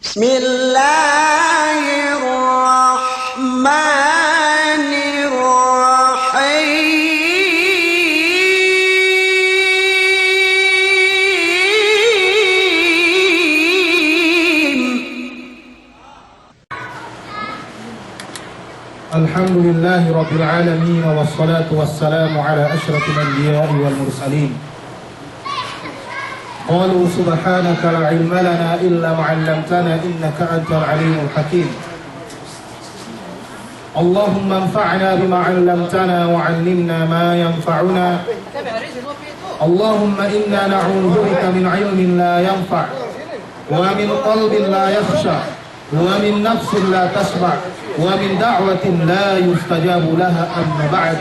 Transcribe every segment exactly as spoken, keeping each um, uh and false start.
بسم الله الرحمن الرحيم. الحمد لله رب العالمين، والصلاة والسلام على أشرف الأنبياء والمرسلين. قالوا سبحانك لا علم لنا إلا ما علمتنا إنك أنت العليم الحكيم. اللهم انفعنا بما علمتنا وعلمنا ما ينفعنا. اللهم إنا نعوذ بك من علم لا ينفع ومن قلب لا يخشع ومن نفس لا تشبع ومن دعوة لا يستجاب لها، أما بعد.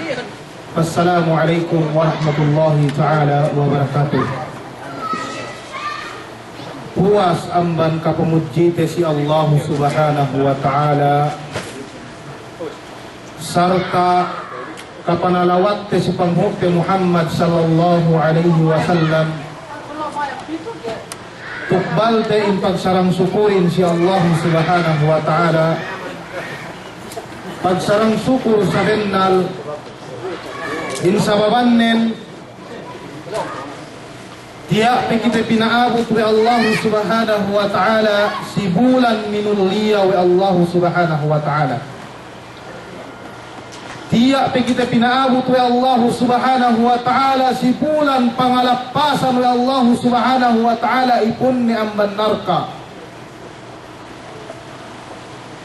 Assalamu alaikum warahmatullahi ta'ala wabarakatuh. Puwas amban kapamudjite si Allahu Subhanahu wa Ta'ala, sarta' kapanalawatte si Panghu'te Muhammad sallallahu alaihi wasallam, tukbalte in pagsarang sukurin si Allahu Subhanahu wa Ta'ala, pagsarang sukur sabennal, in sababannen, tiya' pe kite pina'abut we' Allahu Subhanahu wa Ta'ala si bulan minulliya we' Allahu Subhanahu wa Ta'ala. Tiya' pe kite pina'abut we' Allahu Subhanahu wa Ta'ala si bulan pangalappasan we' Allahu Subhanahu wa Ta'ala ipunne amban narka'.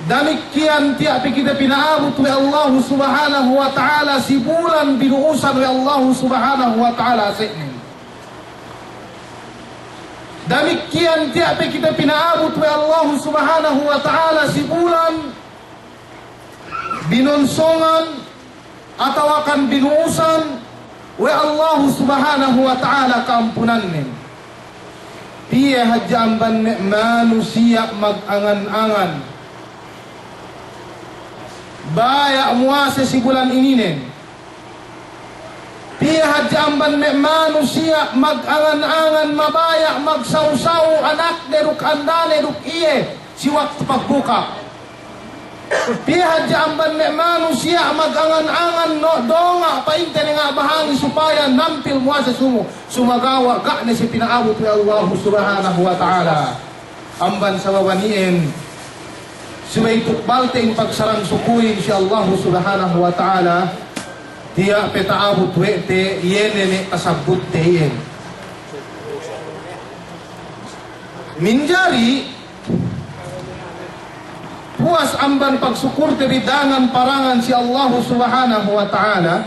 Damikkiyan tiya' pe kite pina'abut we' Allahu Subhanahu wa Ta'ala si bulan binu'usan we' Allahu Subhanahu wa Ta'ala ase'nen. Damikkiyan tiya' pe kite pina'abut we' Allahu Subhanahu wa Ta'ala si bulan binonsongan atawakan binu'usan we' Allahu Subhanahu wa Ta'ala ka'ampunannen. Piye hadja amban me' manusiya' magangan-angan baya' muwase si bulan ininen. Piye hadja amban me' manusiya' magangan-angan mabaya' magsaw-saw anakde duk andane duk iye si waktu pagbuka'. Piye hadja amban me' manusiya' magangan-angan no' donga' pa'inte ne nga' bahangi supaya nampil muwase sumu, sumagawa' ga' ne siye pina'abut we' Allahu Subhanahu wa Ta'ala. Amban sababan iyan, subey tukbalte in pagsarang sukurin si Allahu Subhanahu wa Ta'ala, tiya' pe ta'abut we' te iye ne me' tasabbutte iyan. Minjari, puwas amban pagsukurte bi dangan parangan si Allahu Subhanahu wa Ta'ala,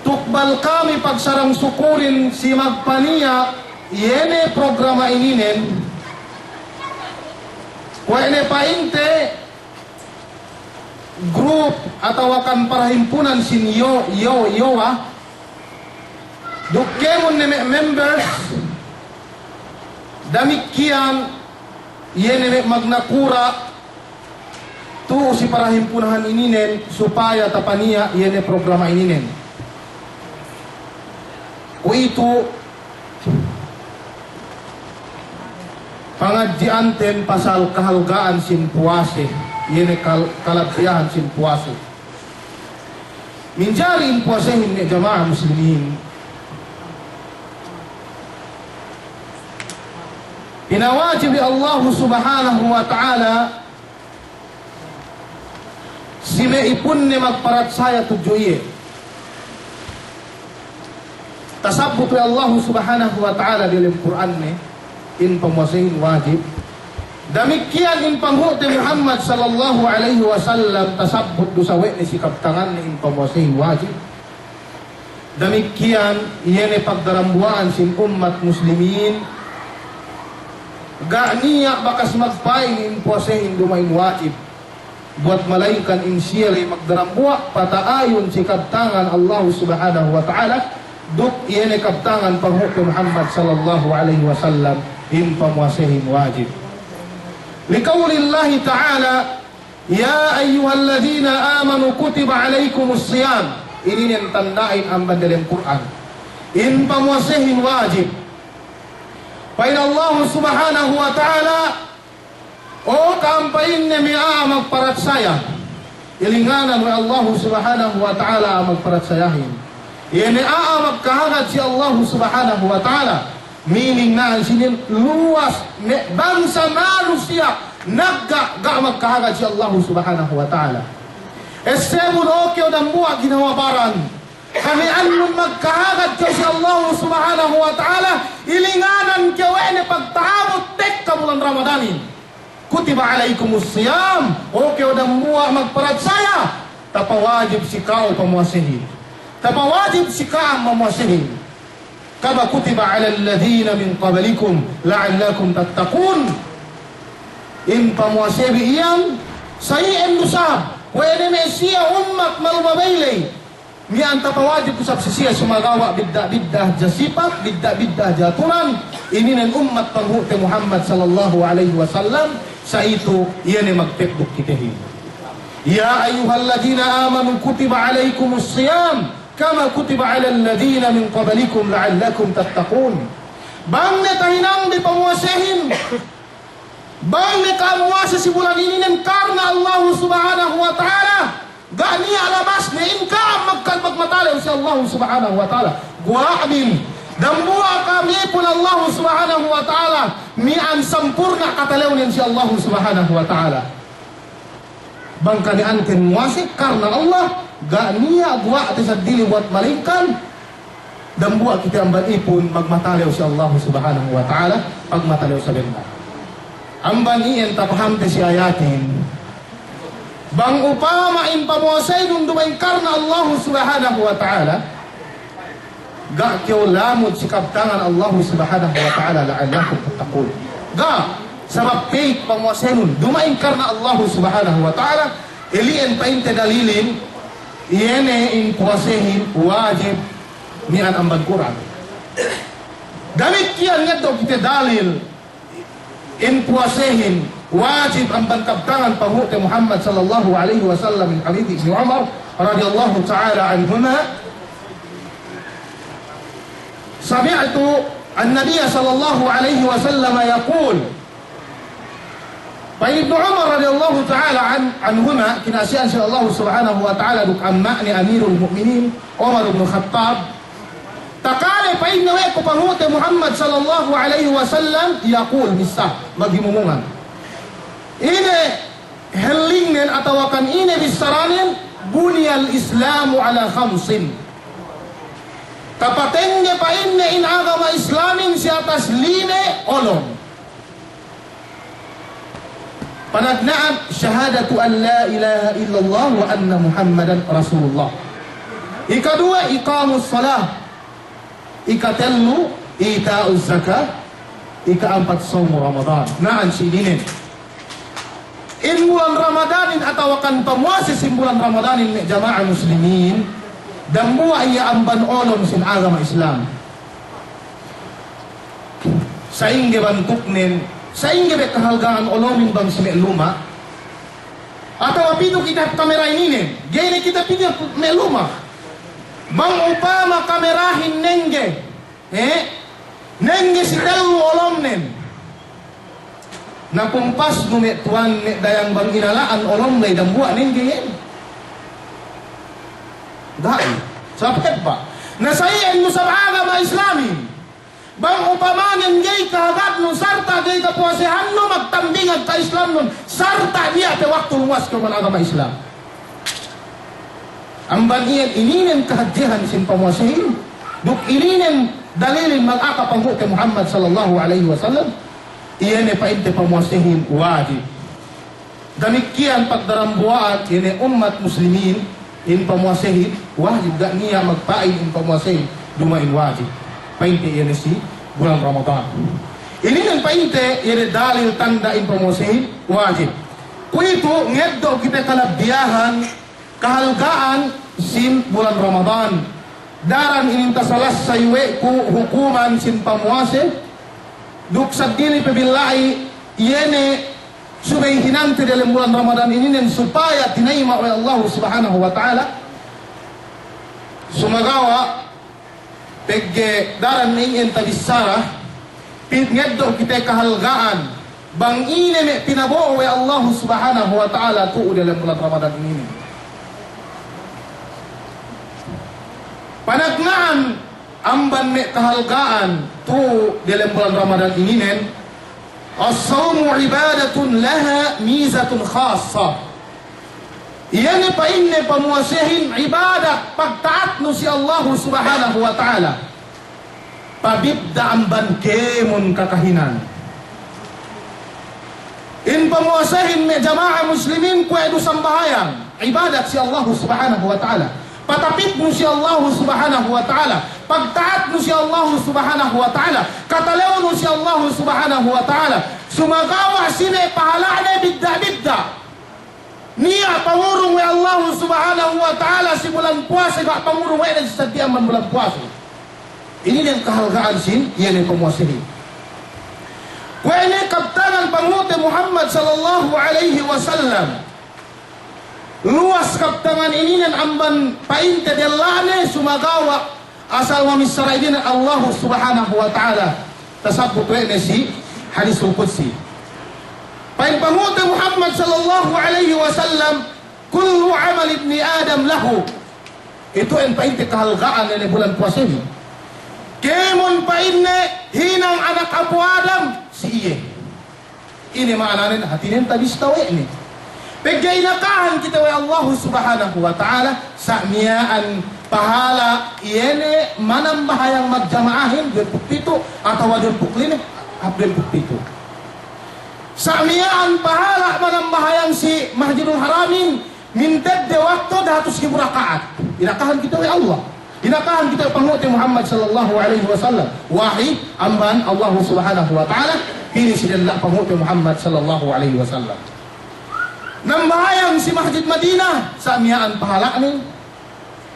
tukbal kami pagsarang sukurin si magpaniya' iye ne programa ininen, kuwe' ne pa'inte grup atawakan parhimpunan sin yo-, yo-, yowa, duk kēmon ne me' members, damikkiyan iye ne me' magnakura' tu'u si parhimpunan ininen supaya tapaniya' iye ne programa ininen. Kuwe'itu pangadji'anten pasal kahalga'an sin puwase, iye ne kal-, kalabbihan sin puwase. Minjari in puwasehin me' jama'a muslimin, pinawajib we' Allahu Subhanahu wa Ta'ala si me' ipunne magparatsaya tudju iye. Tasabbut we' Allahu Subhanahu wa Ta'ala diyalem Kur'anne in pamuwasehin wajib. Damikkiyan in Panghu'te Muhammad sallallahu alaihi wasallam tasabbut du sawe'ne si kabtanganne in pamuwasehin wajib. Damikkiyan iye ne pagdarambuwa'an sin ummat muslimin, ga' niya' bakas magpa'in in puwasehin duma'in wajib. Buwat malaingkan in siye ley magdarambuwa' pata'ayun si kabtangan Allahu Subhanahu wa Ta'ala, duk iye ne kabtangan Panghu'te Muhammad sallallahu alaihi wasallam in pamuwasehin wajib. Liqawlillahi ta'ala, "Ya ayyuhalladhina amanu kutiba alaykumus siyam." Ininen tanda'in amban diyalem Kur'an in pamuwasehin wajib. Pa'in Allahu Subhanahu wa Ta'ala, o ka'am pa'inne me' a'a magparatsaya, ilinganan we' Allahu Subhanahu wa Ta'ala a'a magparatsayahin. Iye ne a'a magkahagad si Allahu Subhanahu wa Ta'ala, meaning na'an sinin luwas ne bangsa manusiya' nagga' ga' magkahagad si Allahu Subhanahu wa Ta'ala. Essebun o kew dambuwa' ginhawa baran. Kami'annun magkahagad kew si Allahu Subhanahu wa Ta'ala, ilinganan kew we' ne pagta'abut tekka bulan Ramadanin. Kutiba alaykumus siyam, o kew dambuwa' magparatsaya, tapawajib si ka'u pamuwasehin. Tapawajib si ka'am mamuwasehin. Kama kutiba alal ladhina min qablikum la'allakum tattaqun. In pamuwase bi iyan, sa iyan du sab, we' ne me' siye ummat malumabey ley. Miya'an tapawajib du sab si siye sumagawa' bidda'-bidda' hadja sipat, bidda'-bidda' hadja aturan, ininen ummat panghu'te Muhammad sallallahu alayhi wasallam, sa itu iye ne magtep duk kitehin. Ya ayyuhalladhina amanu kutiba alaykumus siyam kama kutiba alal ladhina min qablikum la'allakum tattaqun. Bang ne tahinang bi pamuwasehin, bang ne ka'am muwase si bulan ininen karna Allahu Subhanahu wa Ta'ala, ga' niya' labasne in ka'am magkal-, magmatalew si Allahu Subhanahu wa Ta'ala. Guwa' bin, dambuwa' ka'am ipun Allahu Subhanahu wa Ta'ala, miya'an sampurna' katalewnen si Allahu Subhanahu wa Ta'ala. Bang kani'anten muwase karna Allah, ga' niya' guwa'te seddili buwat malaingkan dambuwa' kite amban ipun magmatalew si Allahu Subhanahu wa Ta'ala, magmatalew sabennal. Amban iyan tapahamte si ayatin, bang upama in pamuwasenun duma'in karna Allahu Subhanahu wa Ta'ala, ga' kew lamud si kabtangan Allahu Subhanahu wa Ta'ala, la'allakum tattaqun. Ga', sabab pa'in pamuwasenun duma'in karna Allahu Subhanahu wa Ta'ala, ili'en pa'inte dalilin, iye ne in puwasehin wajib miya'an amban Kur'an. Damikkiyan ngeddo' kite dalil in puwasehin wajib amban kabtangan panghu'te Muhammad sallallahu alayhi wasallam, min hadith Ibni Umar radiyallahu ta'ala anhuma, sami'tu an-nabiyya sallallahu alayhi wasallam yaqul. Pa'in Ibnu Umar radiyallahu ta'ala an-, anhuma, kinasihan si Allahu Subhanahu wa Ta'ala duk amma'ne Amirul Mu'minin Umar ibn Khattab, takale pa'inne we' ku panghu'te Muhammad sallallahu alayhi wasallam, yaqul, missā, maghimumungan. Ine hellingnen atawakan ine bissaranen, buniyal Islamu ala khamsin. Tapatengge pa'inne in agama Islamin si atas lime olom. Panagna'an, shahadatu an la ilaha illallah wa anna Muhammadan Rasulullah. Ikaduwe, iqamus salah. Ikatellu, ita'uz zakah. Ika'ampat, sawmu Ramadan. Na'an si ininen. In bulan Ramadanin atawakan pamuwase sin bulan Ramadanin, me' jama'a muslimin, dambuwa' iye amban olom sin agama Islam. Sa'ingge bantuknen, sa'ingge be kahalga'an olomin bang si me' luma'. Atawa pitu kite hap kamera ininen, ga'i ne kite pitu me' luma'. Bang upama kamerahin nengge, eh, nengge si tellu olomnen. Na kumpasnu me' tuwan, me' dayang, bang inala'an olom ley dambuwa' nengge iyan. Ga'i. Sabab hep ba'. Na sa iyan du sab agama Islamin. Bang upamanen ga'i kahagadnu sarta' ga'i kapuwasehannu, magtambingag ka-Islamnun, sarta' niya' pe waktu luwas kew man agama Islam. Amban iyan ininen kahadjehan sin pamuwasehin, duk ininen dalilin magaka panghu'te Muhammad sallallahu alaihi wasallam, iye ne pa'inte pamuwasehin wajib. Damikkiyan pagdarambuwa'an, iye ne ummat muslimin, in pamuwasehin wajib, ga' niya' magpa'in in pamuwasehin duma'in wajib. Pa'inte iye ne si bulan Ramadan. Ininen pa'inte iye ne dalil tanda' in pamuwasehin wajib. Kuwe'itu ngeddo' kite kalabbiyahan, kahalga'an sin bulan Ramadan. Daran inin tasalassay we' ku hukuman sin pamuwase, duk seddili pe billa'i, iye ne subey hinangte delem bulan Ramadan ininen supaya tinayima' we' Allahu Subhanahu wa Ta'ala. Sumagawa' pegge' daran ne iyan tabissara, Pī ngeddo' kite kahalga'an bang ine me' pinabo'o we' Allahu Subhanahu wa Ta'ala tu'u diyalem bulan Ramadan inin. Panagna'an amban me' kahalga'an tu'u diyalem bulan Ramadan ininen, as-sawmu ibadatun laha mizatun khassah. Iye ne pa'inne pamuwasehin ibadat, pagta'atnu si Allahu Subhanahu wa Ta'ala. Pabidda' amban kēmon kakahinang. In pamuwasehin me' jama'a muslimin kuwe' du sambahayang, ibadat si Allahu Subhanahu wa Ta'ala. Patapitnu si Allahu Subhanahu wa Ta'ala. Pagta'atnu si Allahu Subhanahu wa Ta'ala. Katalewnu si Allahu Subhanahu wa Ta'ala. Sumagawa' si me' pahala'ne bidda'-bidda'. Niya' pangurung we' Allahu Subhanahu wa Ta'ala si bulan puwase, ga' pangurung we' ne si saddi amban bulan puwase. Inin kahalga'an sin iye ne pamuwasehin. Kuwe' ne kabtangan Panghu'te Muhammad sallallahu alaihi wasallam. Luwas kabtangan ininen amban pa'inte della'ne sumagawa' asal mamissara inin Allahu Subhanahu wa Ta'ala. Tasabbut we' ne si hadisul qudsi. Pa'in Panghu'te Muhammad sallallahu alaihi wasallam, "Kullu amali ibni Adam lahu." Itu'en pa'inte kahalga'an ne bulan puwasehin. Kēmon pa'inne hinang anak apu' Adam si iye. Ine ma'ananen? Hātinen tabista we' ne. Pegge' inakahan kite we' Allahu Subhanahu wa Ta'ala, sa' miya'an pahala' iye ne manambahayang magjama'ahin duwempū' pitu' atawa duwempū' lime, hap duwempū' pitu'. Sa' miya'an pahala' manambahayang si Masjidul Haramin, mintedde waktu dahatus ngibu raka'at. Inakahan kite we' Allah. Inakahan kite we' Panghu'te Muhammad sallallahu alaihi wasallam. Wahi amban Allahu Subhanahu wa Ta'ala, pī si della' Panghu'te Muhammad sallallahu alaihi wasallam. Nambahayang si Masjid Madinah, sa' miya'an pahala'nen.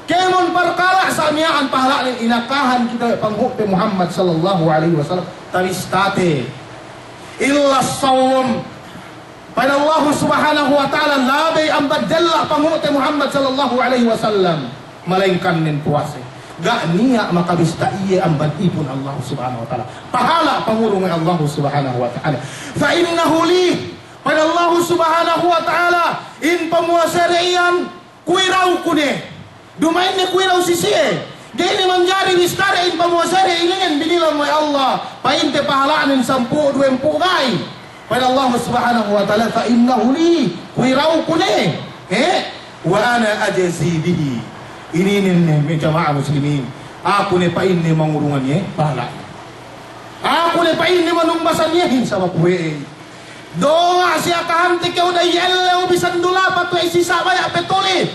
Kēmon parkala' sa' miya'an pahala'nen, inakahan kite we' Panghu'te Muhammad sallallahu alaihi wasallam. Tabistate. Illa sawm. Pa'in Allahu Subhanahu wa Ta'ala, labey amban della' Panghu'te Muhammad sallallahu alaihi wasallam, malaingkan nen puwase. Ga' niya' makabista iye amban ipun Allahu Subhanahu wa Ta'ala. Pahala' pangurung we' Allahu Subhanahu wa Ta'ala. Fa innahu li, pa'in Allahu Subhanahu wa Ta'ala, in pamuwasede iyan, kuwiraw ku ne. Duma'in ne kuwiraw si siye. Ga'i ne manjari bistade in pamuwasede ininen binilang we' Allah. Pa'inte pahala'nen sampū', duwempū', ga'i. Pa'in Allahu Subhanahu wa Ta'ala, "Fa innahu li," kuwiraw ku ne. He? "Wa ana ajzi bihi." Ininen ne me' jama'a muslimin. Aku ne pa'inne mangurungan iye pahala'. Aku ne pa'inne manumbasan iyehin sabab we'ey. Donga' si akahante kew da'i ellew bisan dulapa tu'u si sabaya' petuli.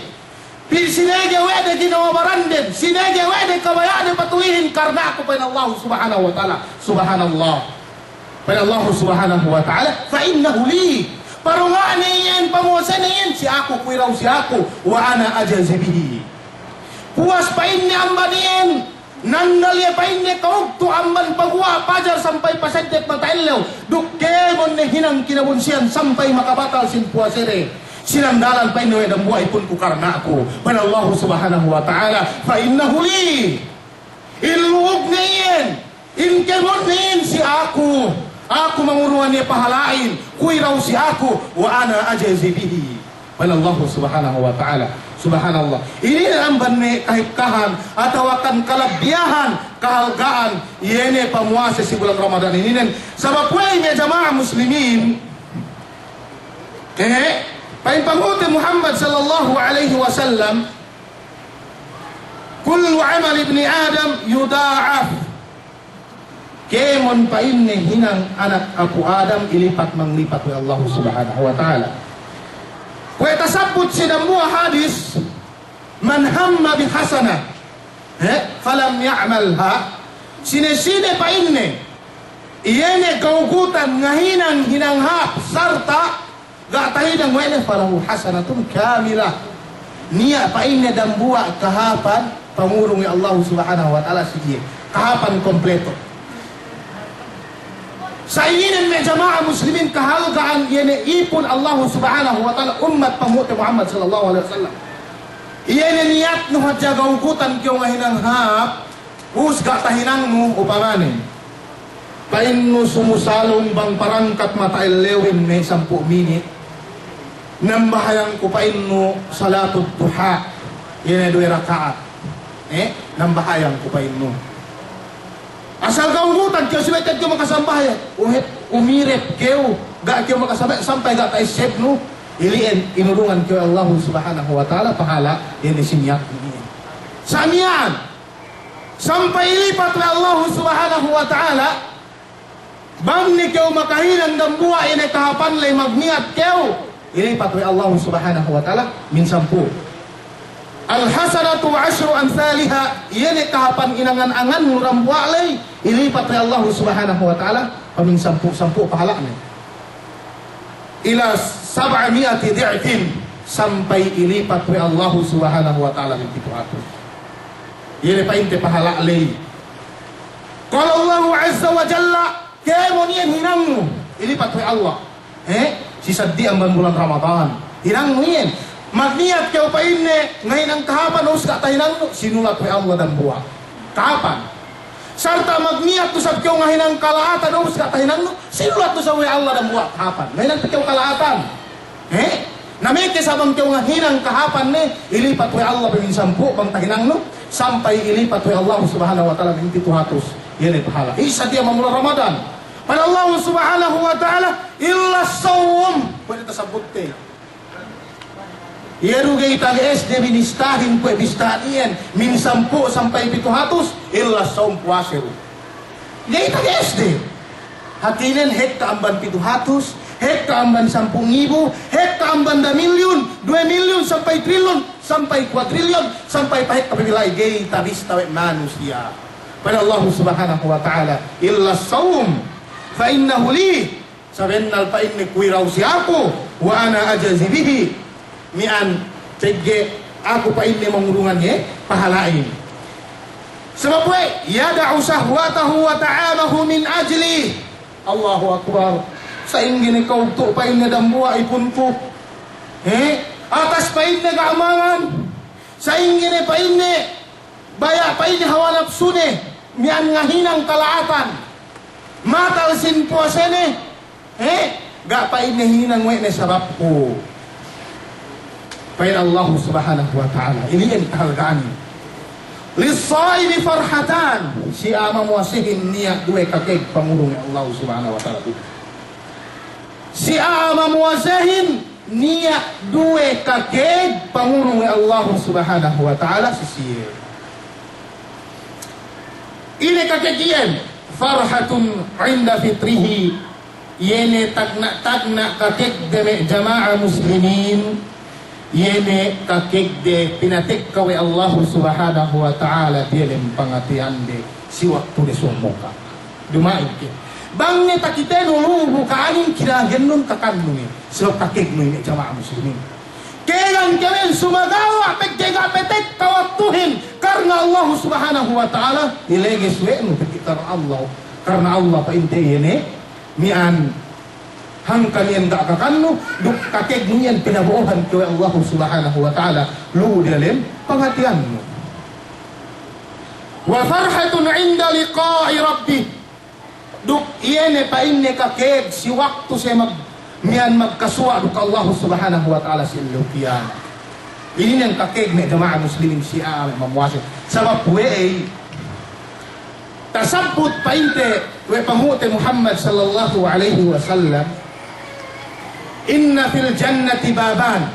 Pī sinege we' de ginawa baranden, sinege we' de kabaya'de patulihin karna' aku, pa'in Allahu Subhanahu wa Ta'ala. Subhanallah. Pa'in Allahu Subhanahu wa Ta'ala, "Fa innahu li." Parunga'ne iyan, pamuwasene iyan si aku, kuwiraw si aku, "wa ana ajzi bihi." Puwas pa'inne amban iyan, nandal iye pa'inne kawugtu' amban paguwa' pajar sampay paseddep mata ellew, duk kēmon ne hinang kinabunsihan sampay makabatal sin puwasede. Sinandalan pa'inne we' dambuwa' ipunku karna' aku. Pa'in Allahu Subhanahu wa Ta'ala, "Fa innahu li." In lu'ugne iyan, in kēmon ne iyan si aku. Aku mangurungan iye pahala'in, kuwiraw si aku, "wa ana ajzi bihi." Pa'in Allahu Subhanahu wa Ta'ala. Subhanallah. Inin amban me' kahekkahan atawakan kalabbiyahan, kahalga'an, iye ne pamuwase si bulan Ramadan ininen. Sabab we'ey me' jama'a muslimin, eh, pa'in Panghu'te Muhammad sallallahu alaihi wasallam, "Kullu amali ibni Adam yuda'af." Kēmon pa'inne hinang anak apu' Adam ilipat manglipat we' Allahu Subhanahu wa Ta'ala. Kuwe' tasabbut si dambuwa' hadis, "Man hamma bi hasanah, he, falam ya'malha." Sine-sine pa'inne, iye ne kawugutan ngahinang hinang hāp sarta' ga' tahinang we' ne, "falahu hasanatun kamilah." Niya' pa'inne dambuwa' kahāpan pangurung we' Allahu Subhanahu wa Ta'ala si iye. Kahāpan kompleto. Sa' inin me' jama'a muslimin kahalga'an iye ne ipun Allahu Subhanahu wa Ta'ala, ummat Panghu'te Muhammad sallallahu alaihi wasallam. Iye ne niyatnu hadja kawugutan kew ngahinang hāp, us ga' tahinangnu upamane. Pa'innu, sumu salung bang parangkat mata ellewin me' sampū' minit, nambahayang ku pa'innu salatud duha, iye ne duwe raka'at. Eh, nambahayang ku pa'innu. Asal ka'u ngutang kew, subey te'ed kew makasambahayang. Uhet, umirep kew, ga' kew makasambahayang, sampay ga' ta'essebnu, ili'en inurungan kew we' Allahu Subhanahu wa Ta'ala pahala', iye ne si niyatnu iye. Sa' miya'an, sampay ilipat we' Allahu Subhanahu wa Ta'ala, bang ne kew makahinang dambuwa' iye ne kahāpan ley magniyat kew, ilipat we' Allahu Subhanahu wa Ta'ala min sampū'. Al-hasanatu ashru amthaliha, iye ne kahāpan inangan-angannu dambuwa' ley, ilipat we' Allahu Subhanahu wa Ta'ala pa min sampū', sampū' pahala'ne. Ila sab'a mi'ati di'fin, sampay ilipat we' Allahu Subhanahu wa Ta'ala min pitu hatus. Iye ne pa'inte pahala' ley. Qala Allahu azza wa jalla, kēmon iyan hinangnu, ilipat we' Allah. Eh, si saddi amban bulan Ramadan, hinangnu iyan. Magniyat kew pa'inne ngahinang kahāpan, ubus ga' tahinangnu, sinulat we' Allah dambuwa' kahāpan. Sarta' magniyat du isab kew ngahinang kala'atan, ubus ga' tahinangnu, sinulat du isab we' Allah dambuwa' kahāpan. Ngahinang pe kew kala'atan. Eh? Na meke sa' bang kew ngahinang kahāpan ne, ilipat we' Allah pe min sampū' bang tahinangnu, sampay ilipat we' Allah Subhanahu wa Ta'ala min pitu hatus. Iye ne pahala'. Iye saddi amban bulan Ramadan. Pa'in Allah Subhanahu wa Ta'ala, illa sawm. Kuwe' ne tasabutte. Iye du ga'i tagesde binistahin kuwe' bistahan iyan, min sampū' sampay pitu hatus, illa sawm, puwase du. Ga'i tagesde. Hātinen hekka amban pitu hatus, hekka amban sampū' ngibu, hekka amban damilyun, duwe milyun, sampay trilyun, sampay kuwadrilyun, sampay pahekka pe bi la'i, ga'i tabista we' manusiya'. Pa'in Allah Subhanahu wa Ta'ala, illa sawm, fa innahu li, sabennal pa'inne kuwe' daw si aku, wa ana ajzi bihi. Miya'an pegge' aku pa'inne mangurungan iye pahala'in. Sabab we', yada'u shahwatahu wa ta'amahu min ajli. Allahu Akbar. Sa'ingge ne ka'ugtu' pa'inne dambuwa' ipunku. He? Atas pa'inne ga' mangan. Sa'ingge ne pa'inne baya' pa'inne hawa napsune, miya'an ngahinang kala'atan. Matal sin puwasene, eh, ga' pa'inne hinang we' ne sababku. Pa'in Allahu Subhanahu wa Ta'ala, ili'en kahalga'anin. Lis-sa'imi farhatan, si a'a mamuwasehin niya' duwe kakēg pangurung we' Allahu Subhanahu wa Ta'ala. Si a'a mamuwasehin niya' duwe kakēg pangurung we' Allahu Subhanahu wa Ta'ala si siye. Ine kakēg iyan? Farhatun 'inda fitrihi, iye ne tagna'-tagna' kakēgde me' jama'a muslimin, iye ne kakēgde pinatekka we' Allahu Subhanahu wa Ta'ala diyalem pangateyande si waktude sōng muka'. Duma'in ke. Bang ne takitenu lu'u bu ka'anin, kinagennun kakannu ne. Sabab kakēgnu ine jama'a muslimin. Kēgan kew iyan sumagawa' pegge' ga' pe tekka waktuhin karna Allahu Subhanahu wa Ta'ala, ileges we' nu pegge' karna Allah. Karna Allah pa'inte iye ne, miya'an hangkan iyan ga' kakannu, duk kakēgnu iyan pinabo'ohan kew we' Allahu Subhanahu wa Ta'ala, lu'u diyalem pangateyannu. Wa farhatun 'inda liqa'i rabbih. Duk iye ne pa'inne kakēg si waktu siye mag-, miya'an magkasuwa' duk Allahu Subhanahu wa Ta'ala si ellew kiyamat. Inin kakēg me' jama'a muslimin si a'a me' mamuwase. Sabab we'ey tasabbut pa'inte we' pangu'te Muhammad sallallahu alaihi wasallam, inna fil jannati baban.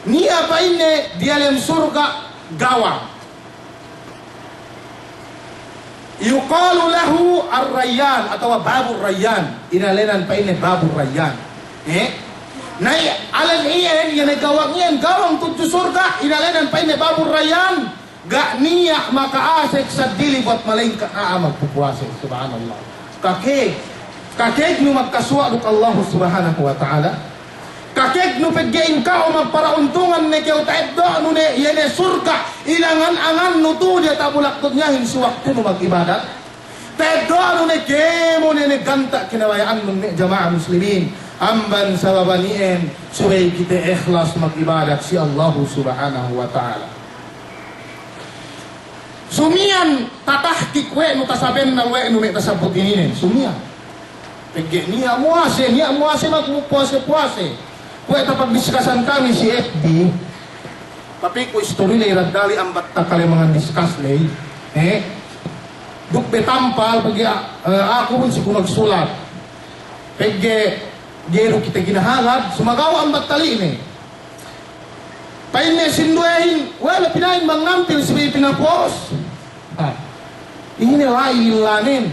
Niya' pa'inne diyalem surga' gawang. Yuqalu lahu Ar-Rayyan atawa Babur Rayyan. Inēnan pa'inne Babur Rayyan. Eh? Na iye, alen iyan, iye ne gawang iyan, gawang tudju surga', inēnan pa'inne Babur Rayyan. Ga' niya' maka'asek seddili buwat malaingkan a'a magpupuwase. Subhanallah. Kakēg, kakēgnu magkasuwa' duk Allahu Subhanahu wa Ta'ala. Kakēgnu pegge' in ka'u magpara'untungan ne kew ta'eddo'nu ne, iye ne surga', inangan-angannu tu'u diyata' bulak dunyahin si waktunu mag'ibadat. Ta'eddo'nu ne kēmon ne ganta' kinabaya'annun me' jama'a muslimin. Amban sababan iyan, subey kite ikhlas mag'ibadat si Allahu Subhanahu wa Ta'ala. Sumiyan tatahkik we' nu, tasabennal we' nu me' tasabbut ininen, sumiyan. Pegge' niya' muwase, niya' muwase, magpuwase-puwase. Kuwe' tapagdiskasan kami si F B, tapi ku istori ley raddali ambat takale mangan diskas ley. Eh? Duk be tampal pegge', eh, aku pun si ku magsulat. Pegge' ga'i du kite ginahagad, sumagawa' ambat tali'ne. Pa'inne sinduwehin, we' ne pina'in bang nampil si bi pinapos. Ah. Ine la'i illanen.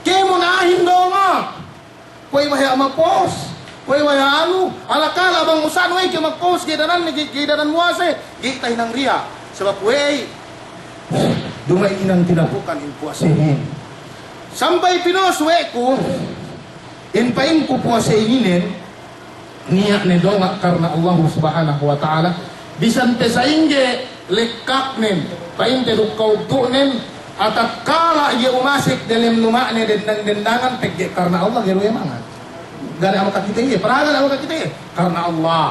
Kēmon a'ahin donga'. Kuwe' bahe'a mapos. Kuwe' bahe'a anu. Alakala bang usa'nu we' ke mapos, ga'i dananne, ga'i, ga'i danan muwase. Ga'i tahinang riya'. Sabab we' duma'in hinang tinapukan in puwasehin. Sampay pinos we' ku. In pa'inku puwase ininen, niya' ne donga' karna Allahu Subhanahu wa Ta'ala, bisan pe sa'ingge lekkaknen, pa'inte duk kawugtu'nen, atakkala' iye umasek delem luma'ne dendang-dendangan, pegge' karna Allah ga'i du iye mangan. Ga' ne a'a makakite iye, paraga ne a'a makakite iye, karna Allah.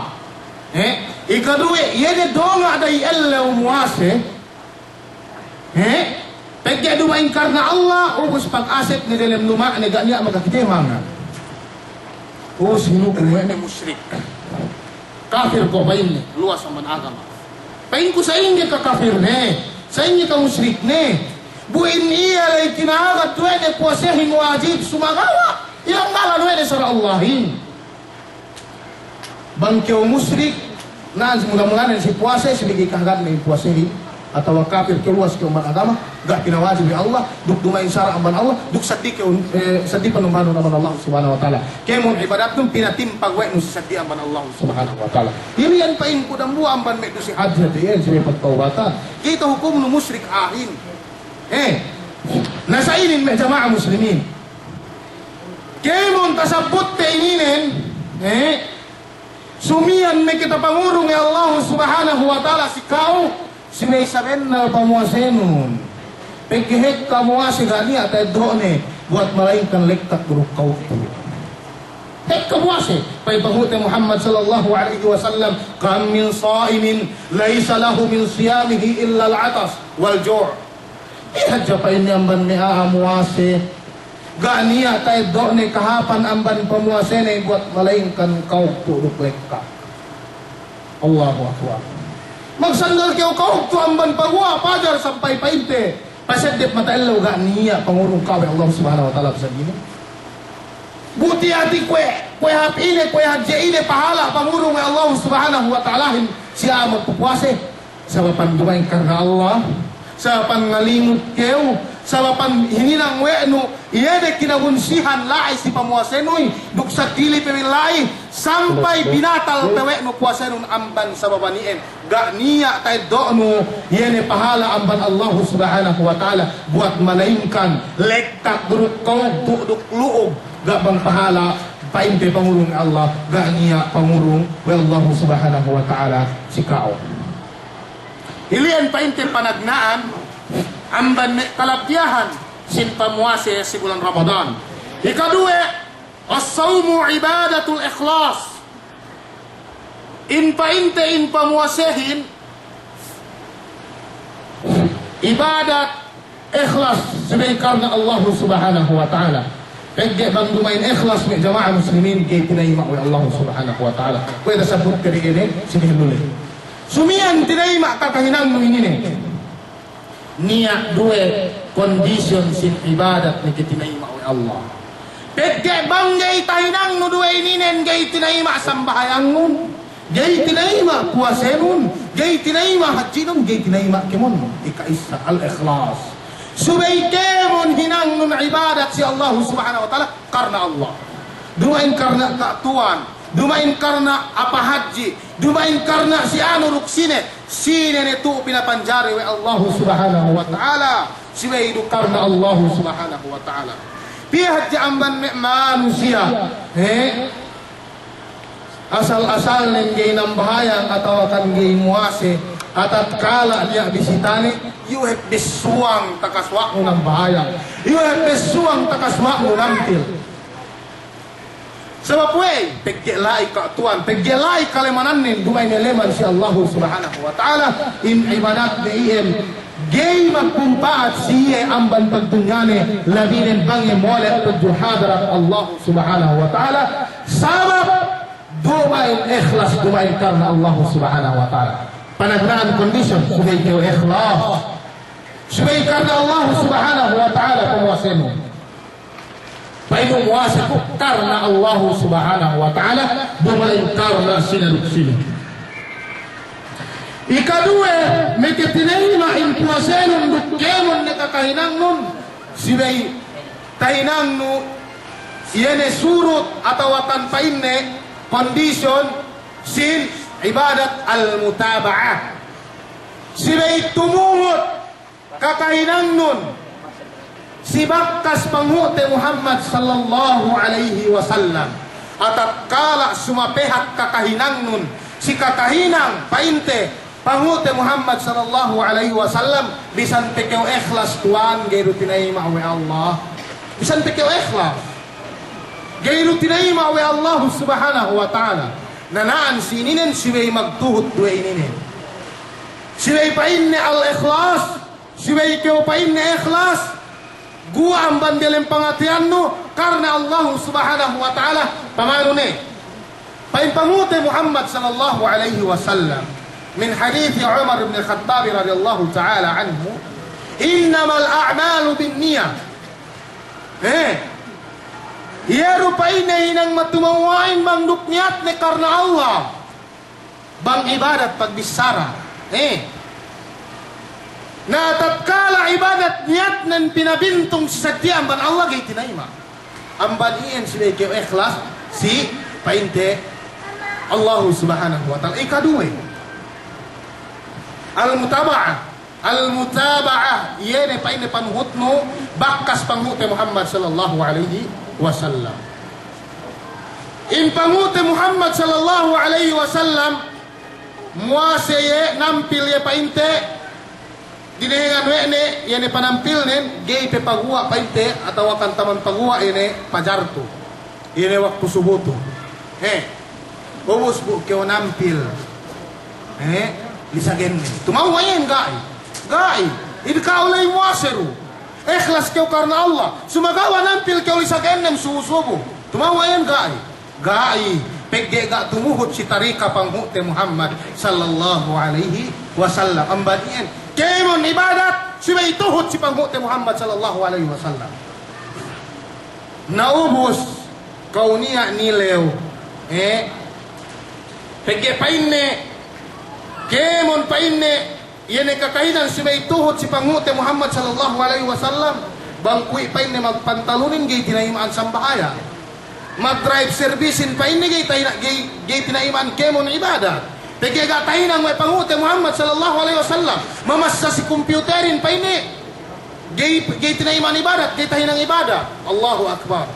Eh, ikaduwe, iye ne donga' da'i ellew muwase, He? Pegge' duma'in karna Allah, ubus pag-asek ne delem luma'ne ga' niya' makakite mangan. Ubus hinukum we' ne musrik. Kafir ko' pa'inne, luwas amban agama. Pa'inku sa'ingge kakafirne, sa'ingge kamusrikne. Bu in iye ley kinahagad we' ne puwasehin wajib sumagawa' iye ngalan we' ne sara' Allahin. Bang kew musrik, na'an si mula-mulanen si puwase, si lagi kahagad ne puwasehin, atawa kafir kew, luwas kew amban agama, ga' pinawajib we' Allah, duk duma'in sara' amban Allah, duk seddili kew, eh, seddili panumbanun amban Allah Subhanahu wa Ta'ala. Kēmon ibadatnun pinatimpag we' nu si seddili amban Allah Subhanahu wa Ta'ala. Ili'en pa'inku dambuwa' amban me' du si hadis iyan si me' pagtawbatan. Kite hukumnu musrik a'ahin. Eh, na sa' inin me' jama'a muslimin. Kēmon tasabbutte ininen, eh, sumiyan ne kite pangurung we' Allahu Subhanahu wa Ta'ala si ka'u, subey sabennal pamuwasenun. Pegge' hekka muwase ga' niya' ta'eddo'ne, buwat malaingkan lektak duruk kawugtu'. Hekka muwase, pa'in pangurute Muhammad sallallahu alaihi wasallam, kam min sa'imin laysa lahu min siyamihi illal atas wal ju'. Iye hadja pa'inne amban me' a'a muwase, ga' niya' ta'eddo'ne kahāpan amban pamuwasene buwat malaingkan kawugtu' duk lekka. Allahu Akbar. Magsandal kew kawugtu' amban paguwa' pajar sampay pa'inte paseddep mata ellew, ga' niya' pangurung ka'u we' Allah Subhanahu wa Ta'ala bisan ine. Bu tiya' ti kuwe', kuwe' hāp ine, kuwe' hadje ine pahala' pangurung we' Allah Subhanahu wa Ta'alahin si a'a magpupuwase. Sababan duma'in karna Allah, sababan ngalimut kew, sababan hininang we' nu iye ne kinabunsihan la'i si pamuwasenuy, duk seddili pe bi la'i, sampay binatal pe we' nu puwasenun amban sababan iyan, ga' niya' ta'eddo'nu iye ne pahala' amban Allahu Subhanahu wa Ta'ala, buwat malaingkan lektak duruk kawugtu' duk lu'ug, ga' bang pahala', pa'inte pangurung Allah, ga' niya' pangurung we' Allahu Subhanahu wa Ta'ala si ka'u. Ili'en pa'inte panagna'an amban me' kalabbiyahan sin pamuwase si bulan Ramadan. Ikaduwe, as-sawmu ibadatul ikhlas. In pa'inte in pamuwasehin ibadat ikhlas subey karna Allahu Subhanahu wa Ta'ala. Pegge' bang duma'in ikhlas me' jama'a muslimin, ga'i tinayima' we' Allahu Subhanahu wa Ta'ala. Kuwe' tasabbut kari ine, sine lule. Sumiyan tinayima' kakahinangnu inine. Niya' duwe kondisyon sin ibadat ne ke tinayima' we' Allah. Pegge' bang ga'i tahinangnu duwe ininen, ga'i tinayima' sambahayangnun. Ga'i tinayima' puwasenun, ga'i tinayima' hadjinun, ga'i tinayima' kēmon. Ika'issa, al-ikhlas. Subey kēmon hinangnun ibadat si Allahu Subhanahu wa Ta'ala karna Allah. Duma'in karna ka'tuwan, duma'in karna apa hadji, duma'in karna si anu duk sine, sine ne tu'u pinapanjari we' Allahu Subhanahu wa Ta'ala, subey du karna Allahu Subhanahu wa Ta'ala. Piye hadja amban me' manusiya', he? Asal-asalnen ga'i nambahayang atawakan ga'i muwase, atatkala' niya' bisitane, iyu' hep bessuwang takasuwa'nu nambahayang, iyu' hep bessuwang takasuwa'nu nampil. Sabab we'ey, pegge' la'i ka'tuwan, pegge' la'i kalemanannen, duma'in eleman si Allahu Subhanahu wa Ta'ala, in ibadatne iyan, Ga'i magmumpa'at si iye amban pagdunyane, labinen bang iye mole' tudju hadarat Allah Subhanahu wa Ta'ala, sabab duma'in ikhlas, duma'in karna Allah Subhanahu wa Ta'ala. Panagna'an kondisyon, subey kew ikhlas. Subey karna Allah Subhanahu wa Ta'ala pamuwasenu. Pa'in muwase ku karna Allahu Subhanahu wa Ta'ala, duma'in karna sine duk sine. Ikaduwe, makatinayima' in puwasenun duk kēmon ne kakahinangnun, subey tahinangnu, iye ne surut atawa kan pa'inne kondisyon sin ibadat al-mutaba'ah. Subey tumuhut kakahinangnun si bakas panghu'te Muhammad sallallahu alaihi wasallam. Atatkala' sumapehat kakahinangnun si kakahinang pa'inte panghu'te Muhammad sallallahu alaihi wasallam, bisan pe kew ikhlas tuwan, ga'i du tinayima' we' Allah. Bisan pe kew ikhlas, ga'i du tinayima' we' Allah Subhanahu wa Ta'ala. Nana'an si ininen subey magtuhut duwe ininen. Subey pa'inne al-ikhlas, subey kew pa'inne ikhlas, guwa' amban diyalem pangateyannu karna Allahu Subhanahu wa Ta'ala, pamanu ne. Pa'in panghu'te Muhammad sallallahu alaihi wasallam, min hadisi Umar ibn Khattab radiyallahu ta'ala anhu, "Innamal a'malu binniyah." Eh, iye du pa'inne hinang matumawwa'in bang duk niyatne karna Allah. Bang ibadat pagbissara. Eh. Na tatkala ibadat niyatnen pinabintung si sadja amban Allah, ga'i tinayima'. Amban iyan subey kew ikhlas si pa'inte Allahu Subhanahu wa Ta'ala. Ikaduwe, al-mutaba'ah. Al-mutaba'ah, iye ne pa'inne panuhutnu bakas panghu'te Muhammad sallallahu alaihi wasallam. In panghu'te Muhammad sallallahu alaihi wasallam, muwase iye, nampil iye pa'inte, dinehengan we' ne, iye ne panampilnen, ga'i pe paguwa' pa'inte, atawa kan taman paguwa' iye ne pajar tu. Iye ne waktu subu tu. He. Ubus bu kew nampil. He. Lisagenne. Tumawwa' iyan ga'i. Ga'i. Ine ka'u ley muwase du. Ikhlas kew karna Allah. Sumagawa' nampil kew lisagennem subu-subu. Tumawwa' iyan ga'i. Ga'i. Pegge' ga' tumuhut si tarika panghu'te Muhammad sallallahu alaihi wasallam. Amban iyan. Kēmon ibadat. Subey tuhut si panghu'te Muhammad sallallahu alaihi wasallam. Na ubus, kew niya' nilew, eh, pegge' pa'inne, kēmon pa'inne, iye ne kakahinang subey tuhut si panghu'te Muhammad sallallahu alaihi wasallam, bang kuwe' pa'inne magpantalunin ga'i tinayima'an sambahayang. Magdrive service-in pa'inne ga'i tayina-, ga'i, ga'i tinayima'an kēmon ibadat. Pegge' ga' tahinang we' panghu'te Muhammad sallallahu alaihi wasallam. Mamassa si computer-in pa'inne. Ga'i, ga'i tinayima'an ibadat, ga'i tahinang ibadat. Allahu Akbar.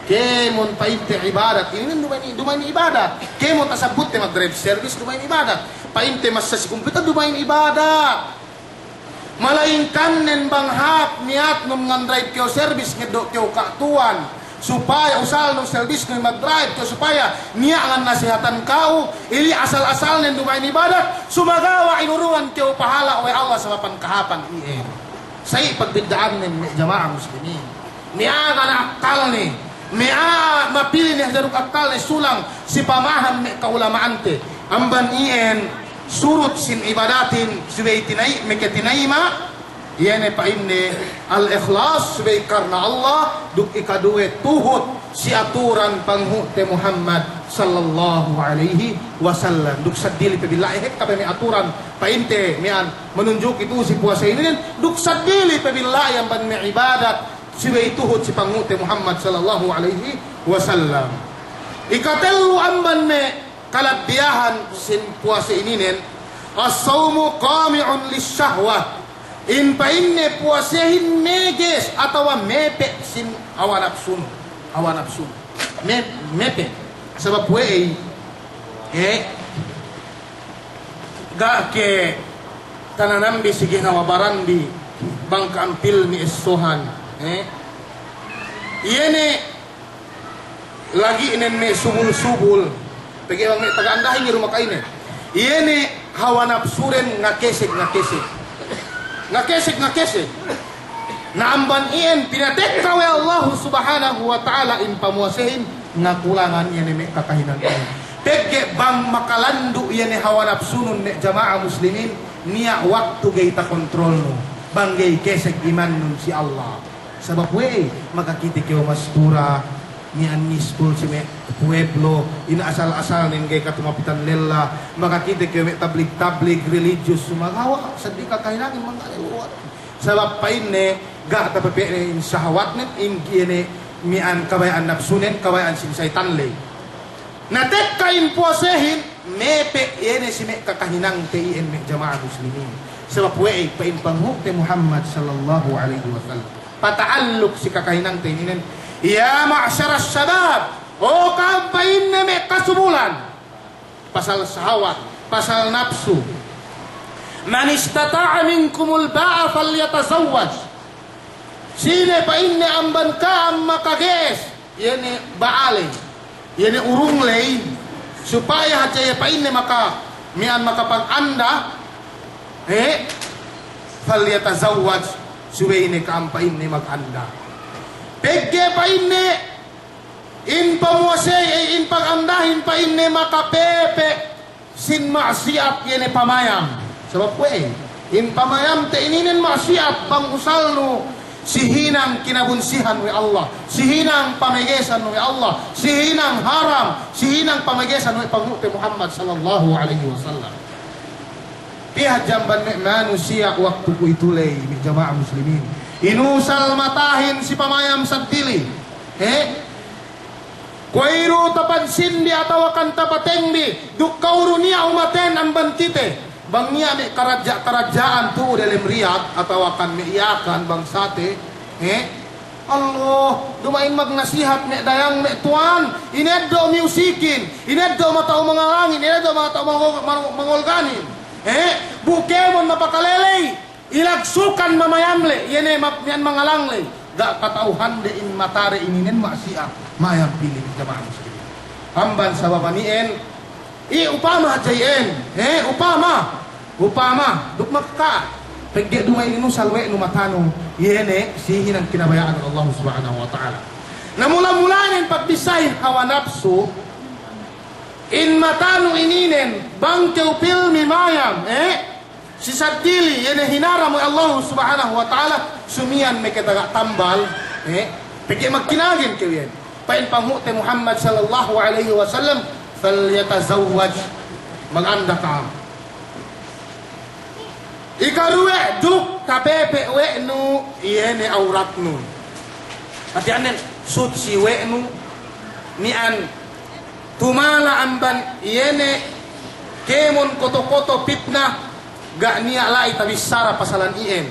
Kēmon pa'inte ibadat, inin duma'in, duma'in ibadat. Kēmon tasabbutte magdrive service, duma'in ibadat. Pa'inte massa si computer, duma'in ibadat. Malayingkannen bang hāp niyatnun ngandrive kew service, ngeddo' kew ka'tuwan. Supaya usalnun service-nun magdrive kew, supaya niya' ngan nasihatan ka'u, ili' asal-asalnen duma'in ibadat, sumagawa' inurungan kew pahala' we' Allah sababan kahāpan iyan. Sa'i pagbidda'annen me' jama'a muslimin. Me' a'a ga' niya' akkalne, me' a'a mapili' ne hadja duk akkalne sulang si pamaham me' ka'ulama'ante. Amban iyan surut sin ibadatin subey tinayi-, me' katinayima', iye ne pa'inne al-ikhlas, subey karna Allah, duk ikaduwe tuhut si aturan panghu'te Muhammad sallallahu alaihi wasallam. Duk seddili pe billa'i, hekka pe me' aturan pa'inte miya'an manunjuki tu'u si puwase inin, duk seddili pe billa'i amban me' ibadat subey tuhut si panghu'te Muhammad sallallahu alaihi wasallam. Ikatellu amban me' kalabbiyahan sin puwase ininen, as-sawmu qami'un lish-shahwah. In pa'inne puwasehin meges atawa mepe' sin hawa napsunu. Hawa napsunu. Me-, mepe'. Sabab we'ey, eh, ga' ke tananambi si ginawa baranbi bang ka'ampilmi essohan, eh. Iye ne lagi'nen me' subul-subul. Pegge' bang me' taga andahin iye du maka'ine. Iye ne hawa napsuren ngakesek-ngakesek. Ngakeseg, ngakeseg. Na amban iyan pinatekka we' Allahu Subhanahu wa Ta'ala in pamuwasehin, ngakulangan iye ne me' kakahinang iyan. Pegge' bang makalandu' iye ne hawa napsunun me' jama'a muslimin, niya' waktu ga'i takontrolnu, bang ga'i keseg imannun si Allah. Sabab we'ey, makakite kew mastura, miya'an miskul si me' pueblo, in asal-asalnen ga'i katumapitan lella, makakite kew me' tablig-tablig, religious, sumagawa', seddili kakahinangin mangga'i luwal. Sabab pa'inne, ga' tapepe'ne in sahawatnen, in iye ne miya'an kabaya'an napsunen, kabaya'an sin saytan ley. Na tekka in puwasehin, mepe' iye ne si me' kakahinangte iyan me' jama'a muslimin. Sabab we'ey pa'in panghu'te Muhammad sallallahu alaihi wasallam. Pata'alluk si kakahinangte ininen, "Ya ma'sharas shabab, o ka'am," pa'inne, "me' kasubulan." Pasal sahawat, pasal napsu. "Man istata'a minkumul ba'a falyatazawwaj." Sine pa'inne amban ka'am makage'es, iye ne ba'a ley, iye ne urung ley, supaya hadja iye pa'inne maka, miya'an makapaganda, he, "falyatazawwaj," subey ne ka'am pa'inne maganda. Pegge' pa'inne, in pamuwase, eh, in pagandahin pa'inne makapepe' sin ma'siyat iye ne pamayam. Sabab we'ey, in pamayamte ininen ma'siyat bang usalnu si hinang kinabunsihan we' Allah, si hinang pamegesan we' Allah, si hinang haram, si hinang pamegesan we' panghu'te Muhammad sallallahu alaihi wasallam. Pī hadja amban me' manusiya' waktu kuwe'itu ley, me' jama'a muslimin, inusal matahin si pamayam seddili. He? Kuwe'iru tapansindi atawakan tapatengbi, duk ka'u du niya' umaten amban kite. Bang niya' me' karadja'-karadja'an tu'u delem Riyadh atawakan me' Yakan bangsate, he? Allah, duma'in magnasihat me' dayang, me' tuwan, ineddo' musikin, ineddo' mata'u mangalangin, ineddo' mata'u mangol-, mangol-, mangolganin. He? Bu kēmon mapakaleley. Ilagsukan mamayam le, iye ne ma-, miya'an mangalang le, ga' kata'uhande in matade ininen ma'siyat, mayam pī le jama'a muslimin. Amban sababan iyan, i upama hadja iyan, he, upama, upama, duk makaka'at, pegge' duma'in inusal we' nu matanu, iye ne, si hinang kinabaya'an Allah Subhanahu wa Ta'ala. Na mula-mulanen pagbissāhin hawa napsu, in matanu ininen, bang kew pilmi mayam, he, si seddili, iye ne hinaram we' Allahu Subhanahu wa Ta'ala, sumiyan me' ke taga tambal, eh, pegge' magkinagin kew iyan. Pa'in panghu'te Muhammad sallallahu alaihi wasallam, "Falyatazawwaj," maganda ka'am. Ikaruwe, duk tapepe' we' nu iye ne awratnun. Hātinen, sutsi we' nu, miya'an tumala amban iye ne kēmon koto-koto pitna, ga' niya' la'i tabissara pasalan iyan.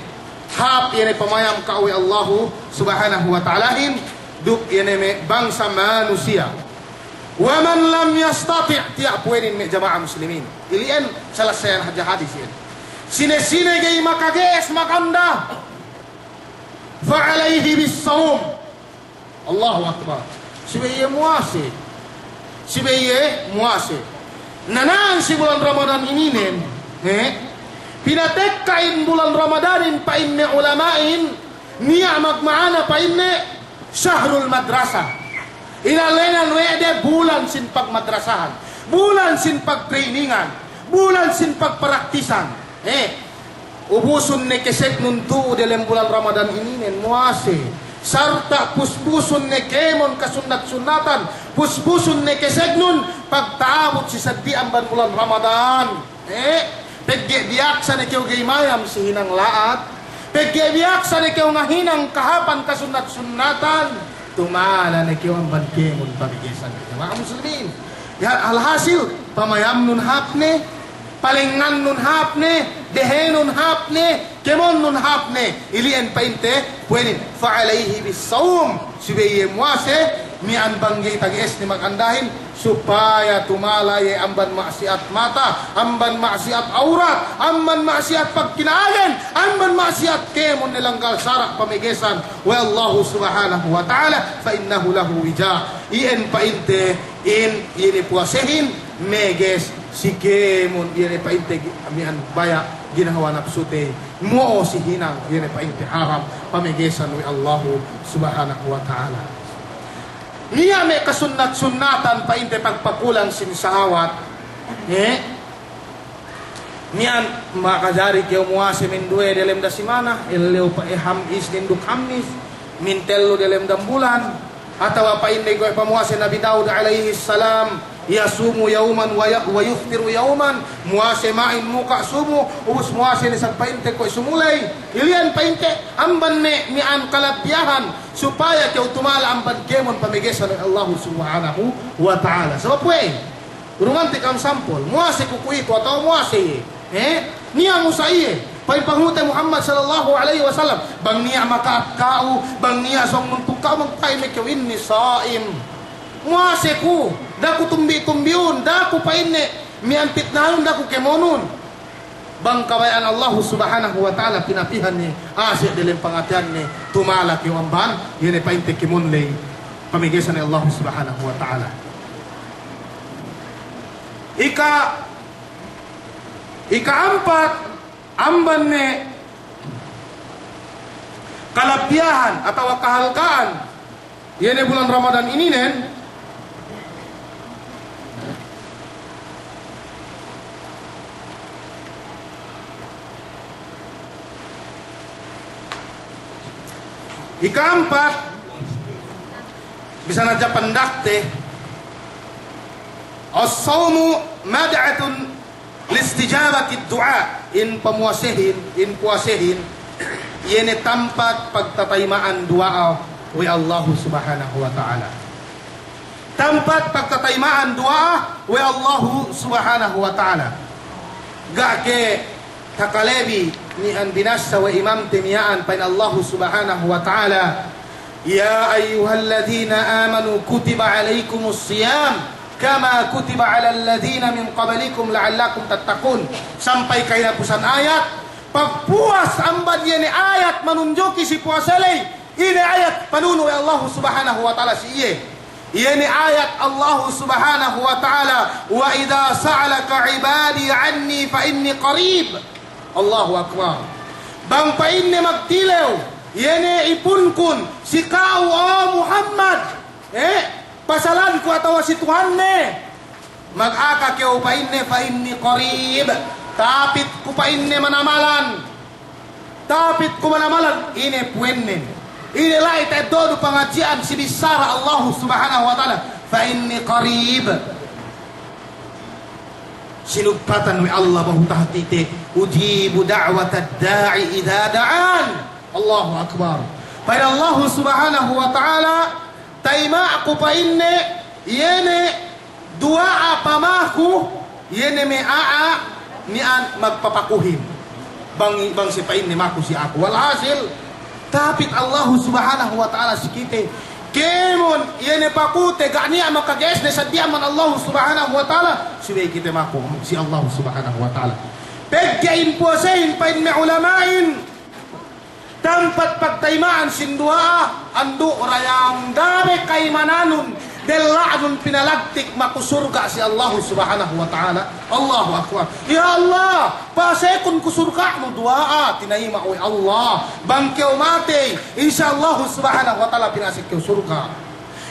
Hāp iye ne pamayam ka'u we' Allahu Subhanahu wa Ta'alahin, duk iye ne me' bangsa manusiya'. Wa man lam yastati', tiya' puwenin me' jama'a muslimin. Ili'en salassayan hadja hadis iyan. Sine-sine ga'i makage'es maganda, fa alayhi bis-sawm. Allahu Akbar. Subey iye muwase. Subey iye muwase. Na na'an si bulan Ramadan ininen, he? Pinatekka in bulan Ramadanin pa'in me' ulama'in, niya' magma'ana pa'inne shahrul madrasah. Inēnan we' de bulan sin pagmadrasahan, bulan sin pagtrainingan, bulan sin pagparaktisan. He? Ubusun ne kesegnun tu'u delem bulan Ramadan ininen muwase. Sarta' puspusun ne kēmon kasunnat-sunnatan, puspusun ne kesegnun pagta'abut si seddili amban bulan Ramadan. Eh, pegge' biyaksa ne kew ga'i mayam si hinang la'at, pegge' biyaksa ne kew ngahinang kahāpan kasunnat-sunnatan, tumala ne kew amban kēmon pamegesan, jama'a muslimin. Ya, alhasil, pamayamnun hāp ne, palengngannun hāp ne, dehenun hāp ne, kēmonnun hāp ne, ili'en pa'inte, puwenin, fa alayhi bis-sawm, subey iye muwase, miya'an bang ga'i tage'esne magandahin, supaya tumala iye amban ma'siyat mata, amban ma'siyat awrat, amban ma'siyat pagkinagen, amban ma'siyat kēmon ne langgal sara' pamegesan we' Allahu Subhanahu wa Ta'ala, fa innahu lahu wija'. Iyan pa'inte, in, iye ne puwasehin, meges si kēmon iye ne pa'inte gi-, miya'an baya' ginahawa napsute, mo'o si hinang iye ne pa'inte haram pamegesan we' Allahu Subhanahu wa Ta'ala. Niya' me' kasunnat-sunnatan pa'inte pagpakulang sin sahawat, eh? Miya'an makajari kew muwase minduwe delem da simana, ellew pa'e Ham-, Isnin duk Hammis, mintellu delem dambulan, atawa pa'inne kuwe' pamuwase Nabi Dawud alayhis salam, yasumu yawman wa ya-, wa yuftiru yawman, muwase ma'in muka' sumu, ubus muwase ne isab pa'inte kuwe' sumu ley. Iliyan pa'inte amban ne miya'an kalabbiyahan, supaya kew tumala amban kēmon pamegesan Allahu Subhanahu wa Ta'ala. Sabab we' Urungante kam sampol, muwase ku kuwe'itu atawa muwase iye. Eh? Niya' musa iye. Pa'in panghu'te Muhammad sallallahu alayhi wasallam, bang niya' maka'at ka'u, bang niya' sōng nuntuk ka'u, bang pa'in me' kew inni sa'im. Muwase ku, da'a ku tumbi'-tumbi'un, da'a ku pa'inne miya'an pitnahanun, da'a ku kēmonun. Bang kabaya'an Allahu Subhanahu wa Ta'ala pinapihan ne, ase' delem pangateyanne, tumala kew amban, iye ne pa'inte kēmon ley, pamegesan Allahu Subhanahu wa Ta'ala. Ika, ika'ampat, amban ne kalabbiyahan atawa kahalga'an iye ne bulan Ramadan ininen, ika'ampat, bisan hadja pandakte, as-sawmu mad'atun listijabatid du'a, in pamuwasehin, in puwasehin, iye ne tampat pagtatayma'an duwa'a we' Allahu Subhanahu wa Ta'ala. Tampat pagtatayma'an duwa'a we' Allahu Subhanahu wa Ta'ala. Ga' ke takalebi miya'an binassa we' imamte miya'an pa'in Allahu Subhanahu wa Ta'ala, يا أيها الذين آمنوا كتب عليكم الصيام كما كتب على الذين من قبلكم لعلكم تتقون. Sampay kahinapusan ayat, pagpuwas amban iye ne ayat manunjuki si puwase ley, ine ayat panunu we' Allahu Subhanahu wa Ta'ala si iye. Iye ne ayat Allahu Subhanahu wa Ta'ala, وإذا سألك عبادي عني فإني قريب. Allahu Akbar. Bang pa'inne magtilew iye ne ipunkun si ka'u, o Muhammad, eh, pasalanku atawa si Tuhanne, magaka kew pa'inne, فإني قريب. Tapit ku pa'inne manamalan. Tapit ku manamalan, ine puwenne. Ine la'i ta'eddo'nu pangadji'an si bissara Allahu Subhanahu wa Ta'ala, فإني قريب. Sinugpatan we' Allah bahu tahatite, أجيب دعوة الداع إذا دعان. Allahu Akbar. Pa'in Allahu Subhanahu wa Ta'ala, tayma'ku pa'inne, iye ne duwa'a pamaku, iye ne me' a'a miya'an magpapakuhin. Bang, bang siye pa'inne maku si aku. Walhasil, tapit Allahu Subhanahu wa Ta'ala si kite. Kēmon, iye ne pakute, ga' niya' makage'esne saddiya' man Allahu Subhanahu wa Ta'ala, subey kite maku si Allahu Subhanahu wa Ta'ala. Pegge' in puwasehin pa'in me' ulama'in, tampat pagtayma'an sin duwa'a, andu' rayang dabe ka'imananun, della'nun pinalagtik maku surga' si Allahu Subhanahu wa Ta'ala. Allahu Akbar. Ya Allah, pasekun ku surga'nu, duwa'a tinayma' we' Allah. Bang kew matey, insya Allahu Subhanahu wa Ta'ala pinasek kew surga'.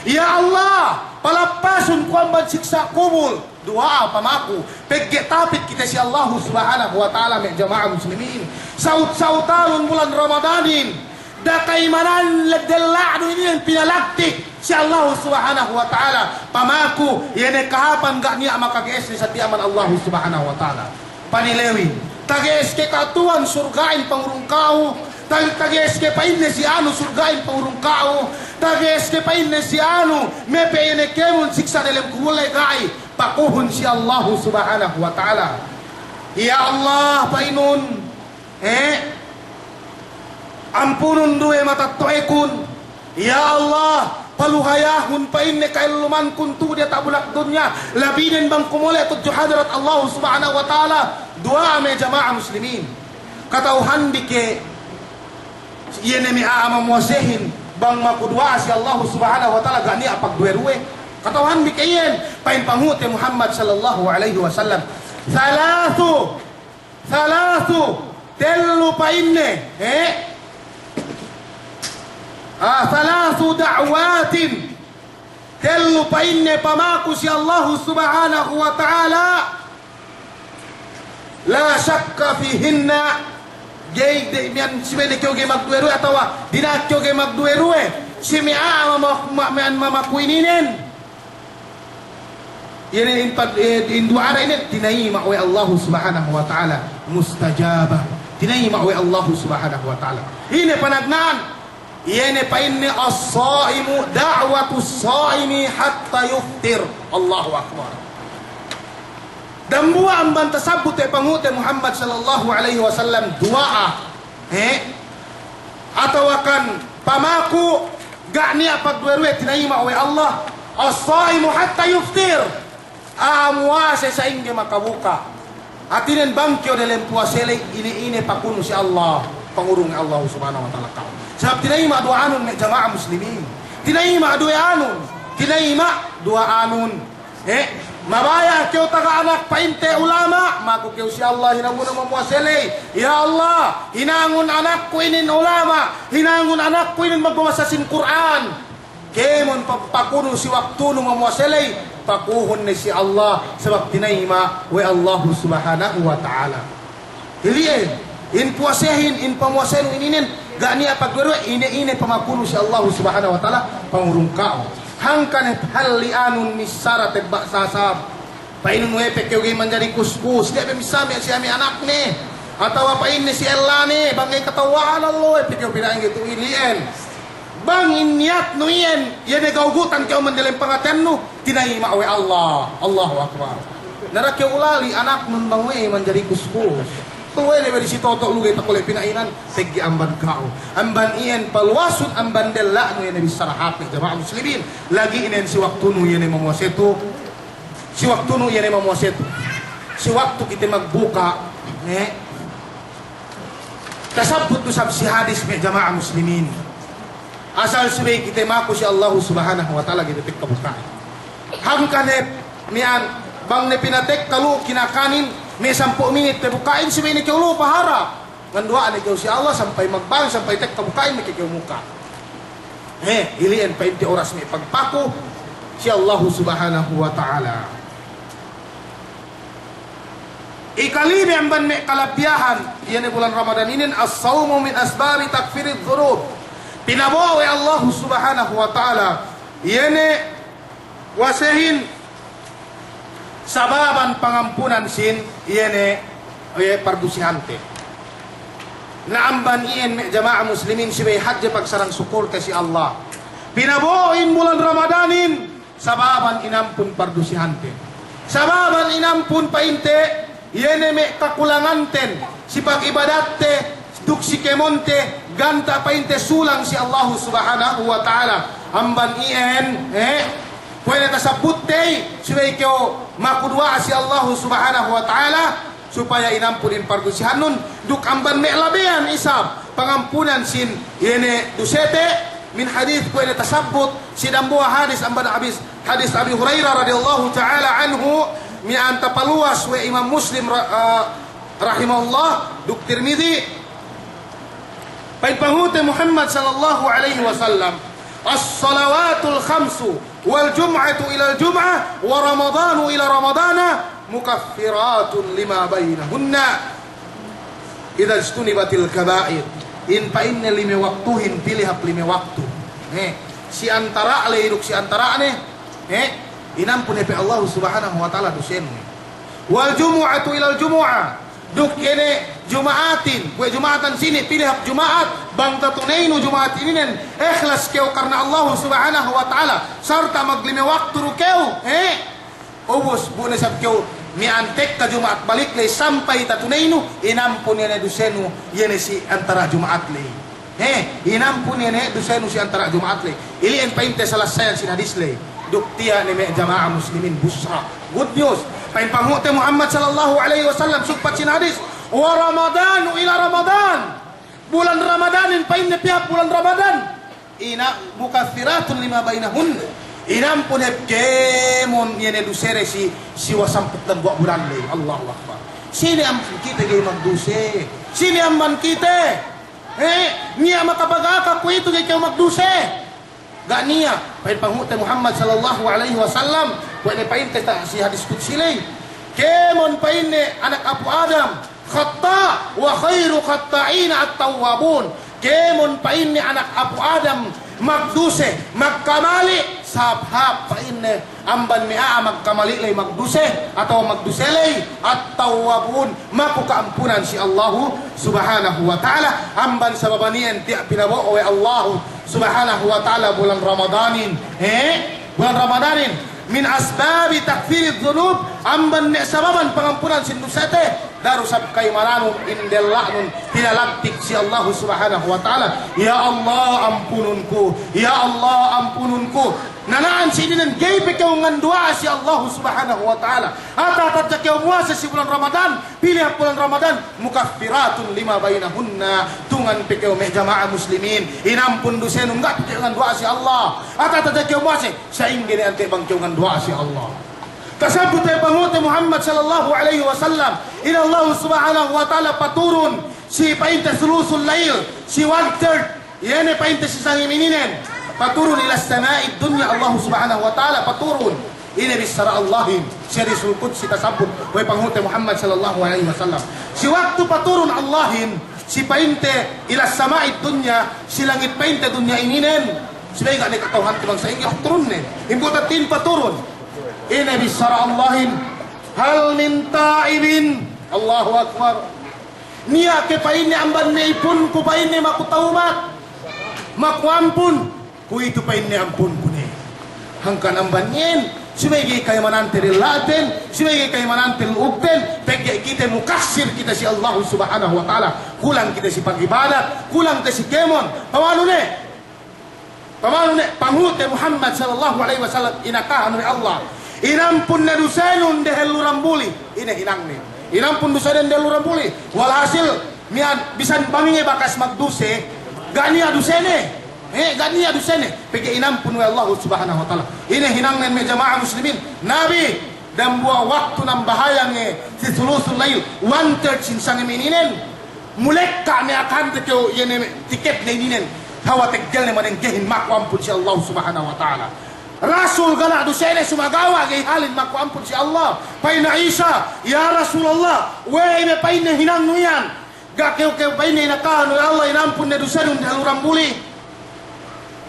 Ya Allah, palappasun ku amban siksa' kubul. Duwa'a pamaku, pegge' tapit kite si Allahu Subhanahu wa Ta'ala, me' jama'a muslimin. Sa'ut-sa'utanun bulan Ramadanin, da'a ka'imanan le-, della'nu inin pinalagtik si Allahu Subhanahu wa Ta'ala. Pamaku, iye ne kahāpan ga' niya' makage'esne saddiya' man Allahu Subhanahu wa Ta'ala. Panilewin, tage'es ke ka'atuhan surga'in pangurung ka'u, ta-, tage'es ke pa'inne si anu surga'in pangurung ka'u, tage'es ke pa'inne si anu, me' pe iye ne kēmon siksa' delem kubul le ga'i, pakuhun si Allahu Subhanahu wa Ta'ala. Ya Allah, pa'inun, eh, ampunun duwe matetto'ekun. Ya Allah, paluhayahun pa'inne ka'ellumankun tu'u diyata' bulak dunya, labinen bang ku mole' tudju hadarat Allahu Subhanahu wa Ta'ala. Duwa'a me' jama'a muslimin. Kata'uhanbi ke, iye ne me' a'a mamuwasehin, bang maku duwa'a si Allahu Subhanahu wa Ta'ala ga' niya' pagduwe-duwe. Kata'uhanbi ke iyan, pa'in panghu'te Muhammad sallallahu alaihi wasallam. Thalathu, thalathu, tellu pa'inne, eh? Ah, thalathu da'watin, tellu pa'inne pamaku si Allahu Subhanahu wa Ta'ala, la shakka fihinna, ga'i de, miya'an si me' ne kew ga'i magduwe-ruwe atawa dina'ak kew ga'i magduwe-ruwe si me' a'a mama-, ma-, miya'an mamaku ininen. Iye ne in pag-, eh, in duwa'an inin tinayima' we' Allahu Subhanahu wa Ta'ala, mustajabah. Tinayima' we' Allahu Subhanahu wa Ta'ala. Ine panagna'an? Iye ne pa'inne, as-sa'imu, da'watus sa'imi hatta yuftir. Allahu Akbar. Dambuwa' amban tasabbut we' panghu'te Muhammad sallallahu alaihi wasallam duwa'a, he? Atawakan pamaku ga' niya' pagduwe-ruwe tinayima' we' Allah. As-sa'imu hatta yuftir. A'a muwase sa'ingge makabuka'. Hātinen bang kew delem puwase ley, ine-ine pakunu si Allah, pangurung Allah Subhanahu wa Ta'ala ka'u. Sabab tinayima' duwa'anun me' jama'a muslimin. Tinayima' duwa'anun. Tinayima' duwa'anun. Eh, mabaya' kew taga anak pa'inte ulama', maku kew si Allah hinangunu mamuwase ley. Ya Allah, hinangun anakku inin ulama', hinangun anakku inin magmamasa sin Kur'an. Kēmon pa-, pakunu si waktunu mamuwase ley, pakuhun ne si Allah, sabab tinayima' we' Allahu Subhanahu wa Ta'ala. Ili'en, in puwasehin, in pamuwasenu ininen, ga' niya' pagduwe-ruwe, ine-ine pamakunu si Allahu Subhanahu wa Ta'ala, pangurung ka'u. Hangkan hep halli'anun missara tebba' sasab. Pa'inun we' pe kew ga'i manjari kuskus, ga'i pe missami si ami' anakne. Atawa pa'inne si ellane, bang ga'i katawa'an Allah, we' pe kew pina'in ga'i tu ili'en. Bang in niyatnu iyan, iye ne gawgutan kew man delem pangatennu, tinayima' we' Allah. Allahu Akbar. Na da'a kew ulali' anaknun bang we' manjari kuskus. Tu we' ne beri si toto' lu ga'i takole' pina'inan, pegge' amban ka'u. Amban iyan paluwasun amban della'nu iye ne bissara hāp, jama'a muslimin. Lagi' inen si waktunu iye ne mamuwase tu. Si waktunu iye ne mamuwase tu. Si waktu kite magbuka', ne? Tasabbut du isab si hadis me' jama'a muslimin. Asal subey kite maku si Allahu Subhanahu wa Ta'ala ga'i tekka buka'in. Hangkan hep miya'an bang ne pinatekka lu kinakanin me' sampū' minit pe buka'in subey ne kew lu paharap. Nganduwa'a ne kew si Allah sampay magbang, sampay tekka buka'in ne kew muka'. He, ili'en pa'inte oras me' pagpaku si Allahu Subhanahu wa Ta'ala. Ikalime amban me' kalabbiyahan, iye ne bulan Ramadan inin, as-sawmu min asbabi takfiridh dhunub. Pinabo'o we' Allahu Subhanahu wa Ta'ala, iye ne puwasehin sababan pangampunan sin, iye ne, iye pardusihante. Na amban iyan me' jama'a muslimin subey hadje pagsarang sukulte si Allah. Pinabo'o in bulan Ramadanin, sababan inampun pardusihante. Sababan inampun pa'inte, iye ne me' kakulanganten, si pag'ibadatte, duk si kēmonte, ganta' pa'inte sulang si Allahu Subhanahu wa Ta'ala. Amban iyan, eh, kuwe' ne tasabbutte, subey kew maku duwa'a si Allahu Subhanahu wa Ta'ala, supaya inampun in pardusihannun, duk amban me' labeyan isab pangampunan sin iye ne dusete, min hadis kuwe' ne tasabbut, si dambuwa' hadis amban abis, hadis Abi Hurairah radiyallahu ta'ala anhu, miya'an tapaluwas we' Imam Muslim ra-, ah, rahimahullah, duk Tirmidhi, pa'in panghu'te Muhammad sallallahu alaihi wasallam, as-salawatul khamsu wal jum'atu ilal jum'ah, wa ramadanu ila ramadana, mukaffiratun lima bainahunna, idza ijtunibatil kaba'ir. In pa'inne lime waktuhin, pī hap lime waktu. He, si antara' ley duk si antara'ne, he, inampun hep we' Allahu Subhanahu wa Ta'ala dusenu. Wal jumu'atu ilal jumu'ah. Duk iye ne Juma'atin, kuwe' Juma'atan sini, pī hap Juma'at, bang tatuneynu Juma'at ininen, ikhlas kew karna Allahu Subhanahu wa Ta'ala, sarta' maglime waktu du kew, he? Ubus, bu ne isab kew miya'an tekka Juma'at balik ley sampay tatuneynu, inampun iye ne dusenu, iye ne si antara' Juma'at ley. He, inampun iye ne dusenu si antara' Juma'at ley. Ili'en pa'inte salasayan sin hadis ley. Duk tiya' ne me' jama'a muslimin busra. Good news. Pa'in panghu'te Muhammad sallallahu alaihi wasallam sugpat sin hadis. Wa ramadanu ila ramadan. Bulan Ramadanin pa'inne pī hap bulan Ramadan. Ina mukaffiratun lima bainahun. Inampun hep kēmon iye ne dusede si, si wasampet dambuwa' bulan ley. Allahu Akbar. Sine amban kite ga'i magduse? Sine amban kite? Eh, niya' makapagaka kuwe'itu ga'i kew magduse? Ga' niya'. Pa'in panghu'te Muhammad sallallahu alaihi wasallam, kuwe' ne pa'inte ta-, si hadis qudsi ley. Kēmon pa'inne anak apu' Adam, khatta', wa khairu khatta'ina at-tawwabun. Kēmon pa'inne anak apu' Adam magduse, magkamali', sabab pa'inne amban me' a'a magkamali' ley magduse, atawa magduse ley, at-tawwabun, maku ka'ampunan si Allahu Subhanahu wa Ta'ala, amban sababan iyan tiya' pinabo'o we' Allahu Subhanahu wa Ta'ala bulan Ramadanin, he? Bulan Ramadanin, min asbabi takfiridh dhunub, amban me' sababan pangampunan sin dusete, daru sab kaimananun in della'nun, hinalagtik si Allahu Subhanahu wa Ta'ala. Ya Allah, ampunun ku. Ya Allah, ampunun ku. Nana'an si ininen, ga'i pe kew nganduwa'a si Allahu Subhanahu wa Ta'ala. Ata-ata hadja kew muwase si bulan Ramadan, pī hap bulan Ramadan, mukaffiratun lima bainahunna, tungan pe kew me' jama'a muslimin, inampun dusenun, ga' pe kew nganduwa'a si Allah. Ata-ata hadja kew muwase, sa'ingge ne ante' bang kew nganduwa'a si Allah. Tasabbut we' panghu'te Muhammad sallallahu alaihi wasallam, in Allahu Subhanahu wa Ta'ala paturun si pa'inte sulusul lail, si one third, iye ne pa'inte si sangem ininen. Paturun ila sama'id dunya Allahu Subhanahu wa Ta'ala paturun. Ine bissara Allahin, si hadisul qudsi tasabbut we' panghu'te Muhammad sallallahu alaihi wasallam. Si waktu paturun Allahin, si pa'inte ila sama'id dunya, si langit pa'inte dunya ininen. Subey ga' ne kata'uhante bang sa'ingge turunne. Imbutat in paturun. Ine bissara Allahin, hal min ta'ibin. Allahu Akbar. Niya' ke pa'inne amban me' ipunku pa'inne maku tawbat, maku ampun, kuwe'itu pa'inne ampunku ne. Hangkan amban iyan, subey ga'i kaimanante della'ten, subey ga'i kaimanante lu'ugten, pegge' kite mukassir kite si Allahu Subhanahu wa Ta'ala, kulang kite si pag'ibadat, kulang kite si kēmon, pamanu ne? Pamanu ne, panghu'te Muhammad sallallahu alaihi wasallam inakahan we' Allah. Inampun ne dusenun dehellu dambuli. Ine hinangnen? Inampun dusenen dehellu dambuli. Walhasil, miya'an bisan bang iye bakas magduse, ga' niya' dusene. Eh, ga' niya' dusene. Pegge' inampun we' Allahu Subhanahu wa Ta'ala. Ine hinangnen me' jama'a muslimin? Nabi, dambuwa' waktu nambahayang iye si sulusul lail, one third sin sangem ininen. Mulekka' me' akante kew iye ne me' tiketne ininen. Hawal teggelne manenggehin maku ampun si Allah Subhanahu wa Ta'ala. Rasul ga' niya' dusene sumagawa' ga'i halin maku ampun si Allah. Pa'in Aisha, "Ya Rasulullah, we'ey me' pa'inne hinangnu iyan? Ga' kew, kew pa'inne inakahan we' Allah inampun ne dusenun dehellu dambuli."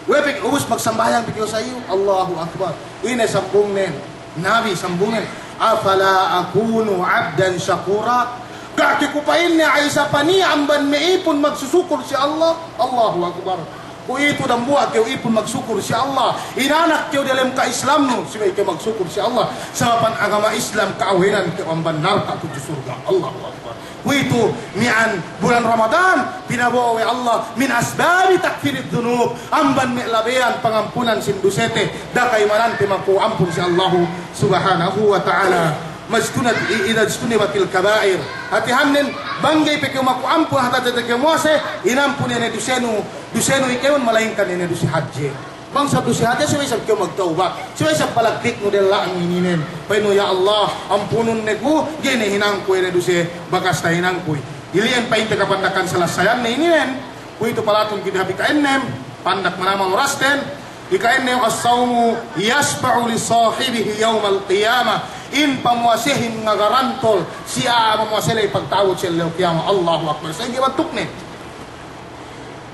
We' pe, ubus magsambahayang pe kew sa iyu, Allahu Akbar. Ine sambungnen? Nabi sambungnen, "Afala akunu abdan shakura?" Ga' ke ku pa'inne Aisha paniya' amban me' ipun magsusukur si Allah? Allahu Akbar. Kuwe'itu dambuwa' kew ipun magsukur si Allah. Inanak kew diyalem ka'islamnu, subey kew magsukur si Allah. Sabab agama Islam ka'awenan kew amban narka' tudju surga'. Allahu Akbar. Kuwe'itu miya'an bulan Ramadan, pinabo'o we' Allah, min asbabi takfiridh dhunub, amban me' labeyan pangampunan sin dusete, da'a kaimanante maku ampun si Allahu Subhanahu wa Ta'ala. Majtunat-, i-, idha jtunibatil kaba'ir. Hātihannen, bang ga'i pe kew maku ampun, hāti hadja kew muwase, inampun iye ne dusenu, dusenu ikewun, malaingkan iye ne duse hadje. Bang sab duse hadje, subey sab kew magtawbat. Subey sab palagtiknu della'nu ininen. Pa'innu, "Ya Allah, ampunun ne ku, ga'i ne hinangku ine duse bakas tahinangku." Ili'en pa'inte kapandakan salasayanne ininen. Kuwe'itu palatun kite hap ika'ennem, pandak manamal orasten. Ika'ennem, "As-sawmu yashfa'u li sahibihi yawmal qiyamah." In pamuwasehin ngagarantol si a'a mamuwase ley pagta'abut si ellew kiyama. Allahu Akbar. Sa'ingge bantukne?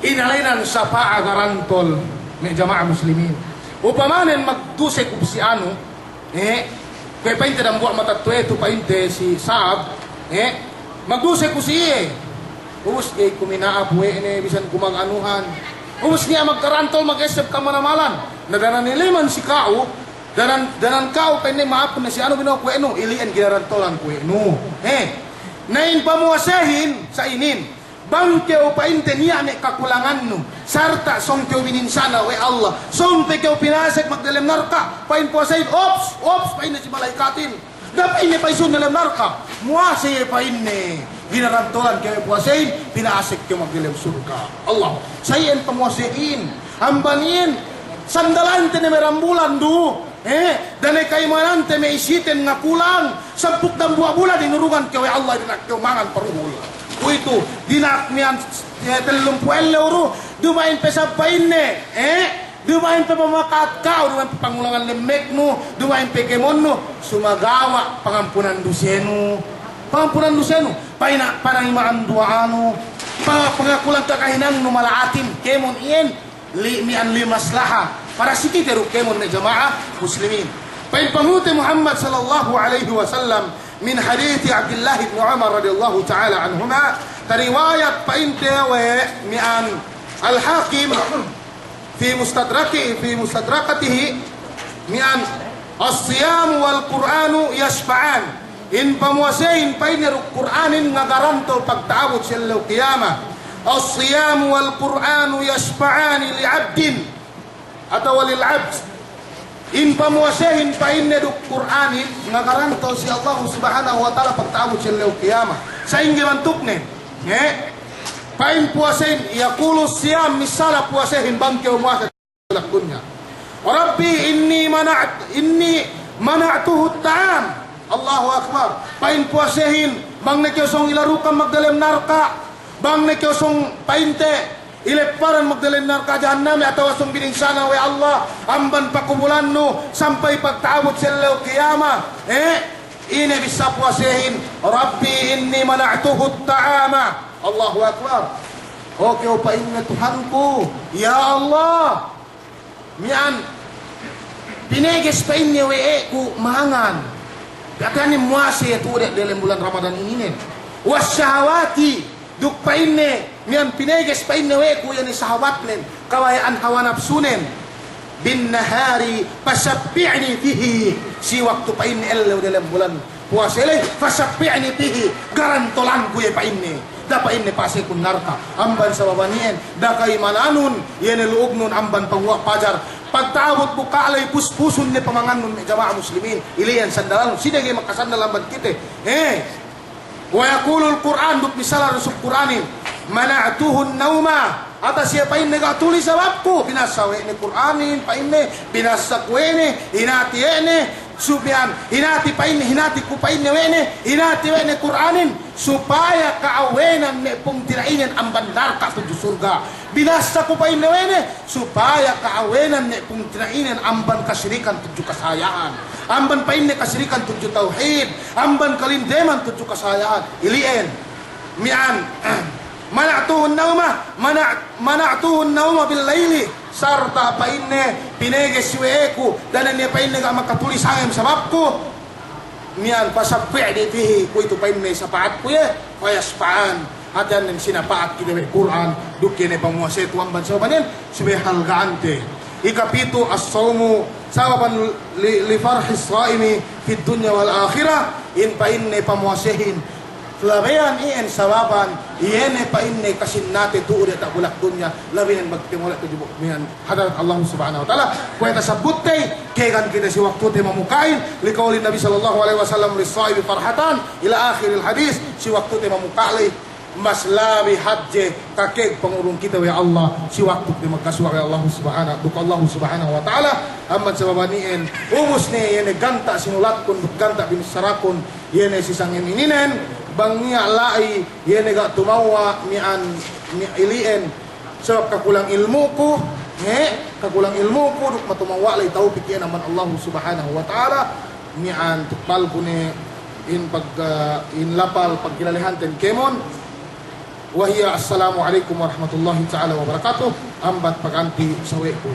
Inēnan sapa'a garantol, me' jama'a muslimin. Upamanen magduse ku si anu, eh, kuwe' pa'inte dambuwa' matetto'etu pa'inte si sab, eh, magduse ku si iye. Ubus ga'i ku mina'ap we' ne, bisan ku maganuhan. Ubus niya' maggarantol, magesseb kamanamalan. Na danan iliman si ka'u, danan, danan ka'u pa'inne ma'apun ne si anu bino'o kuwe'nu, ili'en ginarantolan kuwe'nu. Eh, na in pamuwasehin sa inin. Bang kew pa'inte niya' me' kakulangannu, sarta' sōng kew bininsana' we' Allah, sōng pe kew pinasek magdelem narka', pa'in puwasehin, "Ops, ops," pa'inne si malaikatin. "Da'a pa'inne pa'isun delem narka'." Muwase iye pa'inne. Ginarantolan kew puwasehin, pinasek kew magdelem surga'. Allah. Sa iyan pamuwasehin. Amban iyan, Sandalante ne me' dambulan du, eh, da'a ne ka'imanante me' isiten ngakulang, sampū' dambuwa' bulan inurungan kew we' Allah dina'ak kew mangan paruhul. Kuwe'itu, dina'ak miya'an, eh, tellumpū' ellew du, duma'in pe sabab pa'inne, eh, duma'in pe pamaka'at ka'u, duma'in pe pangulangan lemmeknu, duma'in pe kēmonnu, sumagawa' pangampunan dusenu. Pangampunan dusenu, pa'in, pana'ima'an duwa'anu, pa-, pangakulang kakahinangnu mala'atin, kēmon iyan, li-, miya'an li maslaha para si kite duk kēmon me' jama'a muslimin. Pa'in pangulute Muhammad sallallahu alaihi wasallam, min hadisi Abdillah ibn Umar radiyallahu ta'ala anhuma, tariwayat pa'inte we' miya'an Al-Hakim fi mustadraki-, fi mustadrakatihi, miya'an, "As-siyamu wal Qur'anu yashfa'an." In pamuwasehin pa'inne duk Kur'anin ngagarantol pagta'abut si ellew kiyama. "As-siyamu wal Qur'anu yashfa'ani li 'abdin," atawa lil 'abd. In pamuwasehin pa'inne duk Kur'anin ngagarantol si Allah Subhanahu wa Ta'ala pagta'abut si ellew kiyama. Sa'ingge bantuknen? Nge? Pa'in puwasehin, yaqulu siyam, misala puwasehin bang kew muwase lakunnya. "Rabbi inni mana'at-, inni mana'tuhu ta'am." Allahu Akbar. Pa'in puwasehin, bang ne kew sōng ilarukan magdelem narka', bang ne kew sōng pa'inte ilepparan magdelem narka' jahanname atawa sōng bininsanan we' Allah amban pakubulannu sampay pagta'abut si ellew kiyama. Eh? Ine bissā puwasehin, "Rabbi inni mana'tuhu ta'ama." Allahu Akbar. O kew pa'inne Tuhanku, ya Allah, miya'an, pineges pa'inne we'eku mangan. Hātinen muwase tu'u de-, delem bulan Ramadan ininen. Wash shahawati, duk pa'inne, miya'an pineges pa'inne we'eku iye ne sahawatnen, kabaya'an hawa napsunen. Bin nahari, fashaffi'ni fihi. Si waktu pa'inne ellew delem bulan puwase ley, fashaffi'ni fihi, garantolanku iye pa'inne. Da'a pa'inne pa'asekun narka'. Amban sababan iyan, da'a ka'imananun, iye ne lu'ugnun amban paguwa' pajar. Pagta'abut buka' ley puspusun ne pamangannun me' jama'a muslimin. Ili'en sandalanun, sine ga'i makasandal amban kite. Eh. Wa yaqulul Qur'an, duk misala du si Kur'anin, "Mana'tuhun nauma." Atas iye pa'inne ga' tuli sababku, binassa we' ne Kur'anin, pa'inne, binassaku we' ne, hinati we' ne, supaya, hinati pa'inne, hinatiku pa'inne we' ne, hinati we' ne Kur'anin, supaya ka'awenan me' pungtina'inen amban narka' tudju surga'. Binassaku pa'inne we' ne, supaya ka'awenan me' pungtina'inen amban kasirikan tudju kasahaya'an. Amban pa'inne kasirikan tudju tawhid. Amban kalindeman tudju kasahaya'an. Ili'en. Miya'an. Mana'tuhun nauma, mana-, mana'tuhun nauma bil layli. Sarta' pa'inne pineges we'eku, danen iye pa'inne ga' makatuli sangem sababku. Miya'an, fashaffi'ni fihi, kuwe'itu pa'inne sapa'atku iye, fayashfa'an. Hātinen sinapa'at kite we' Kur'an, duk iye ne pamuwase tu amban sababan iyan, subey halga'ante. Ikapitu, as-sawmu sababan li, li farhis sa'imi fid dunya wal akhirah, in pa'inne pamuwasehin. Labeyan iyan sababan, iye ne pa'inne kasinnate tu'u diyata' bulak dunya, labinen bang kite mole' tudju bu-, miya'an hadarat Allah Subhanahu wa Ta'ala. Kuwe' tasabutte, kēgan kite si waktute mamuka'in, liqawlin Nabi sallallahu alaihi wasallam, "Lis-sa'imi farhatan," ila akhiril hadis, si waktute mamuka' ley, mas labi hadje kakēg pangurung kite we' Allah, si waktu kite magkasuwa' we' Allah Subhanahu, duk Allah Subhanahu wa Ta'ala, amban sababan iyan, ubus ne, iye ne ganta' sinulatkun, duk ganta' binassarakun, iye ne si sangem ininen, bang niya' la'i, iye ne ga' tumewwa' miya'an, mi-, ili'en, sabab kakulang ilmu'ku, he, kakulang ilmu'ku, duk matumewwa' la'i tawpik iyan amban Allahu Subhanahu wa Ta'ala, miya'an tukbalku ne in pag-, ah, in lapal pagkilalehanten kēmon, wa hiya assalamu alaikum warahmatullahi ta'ala wabarakatuh, ambat paganti' sawe'ku.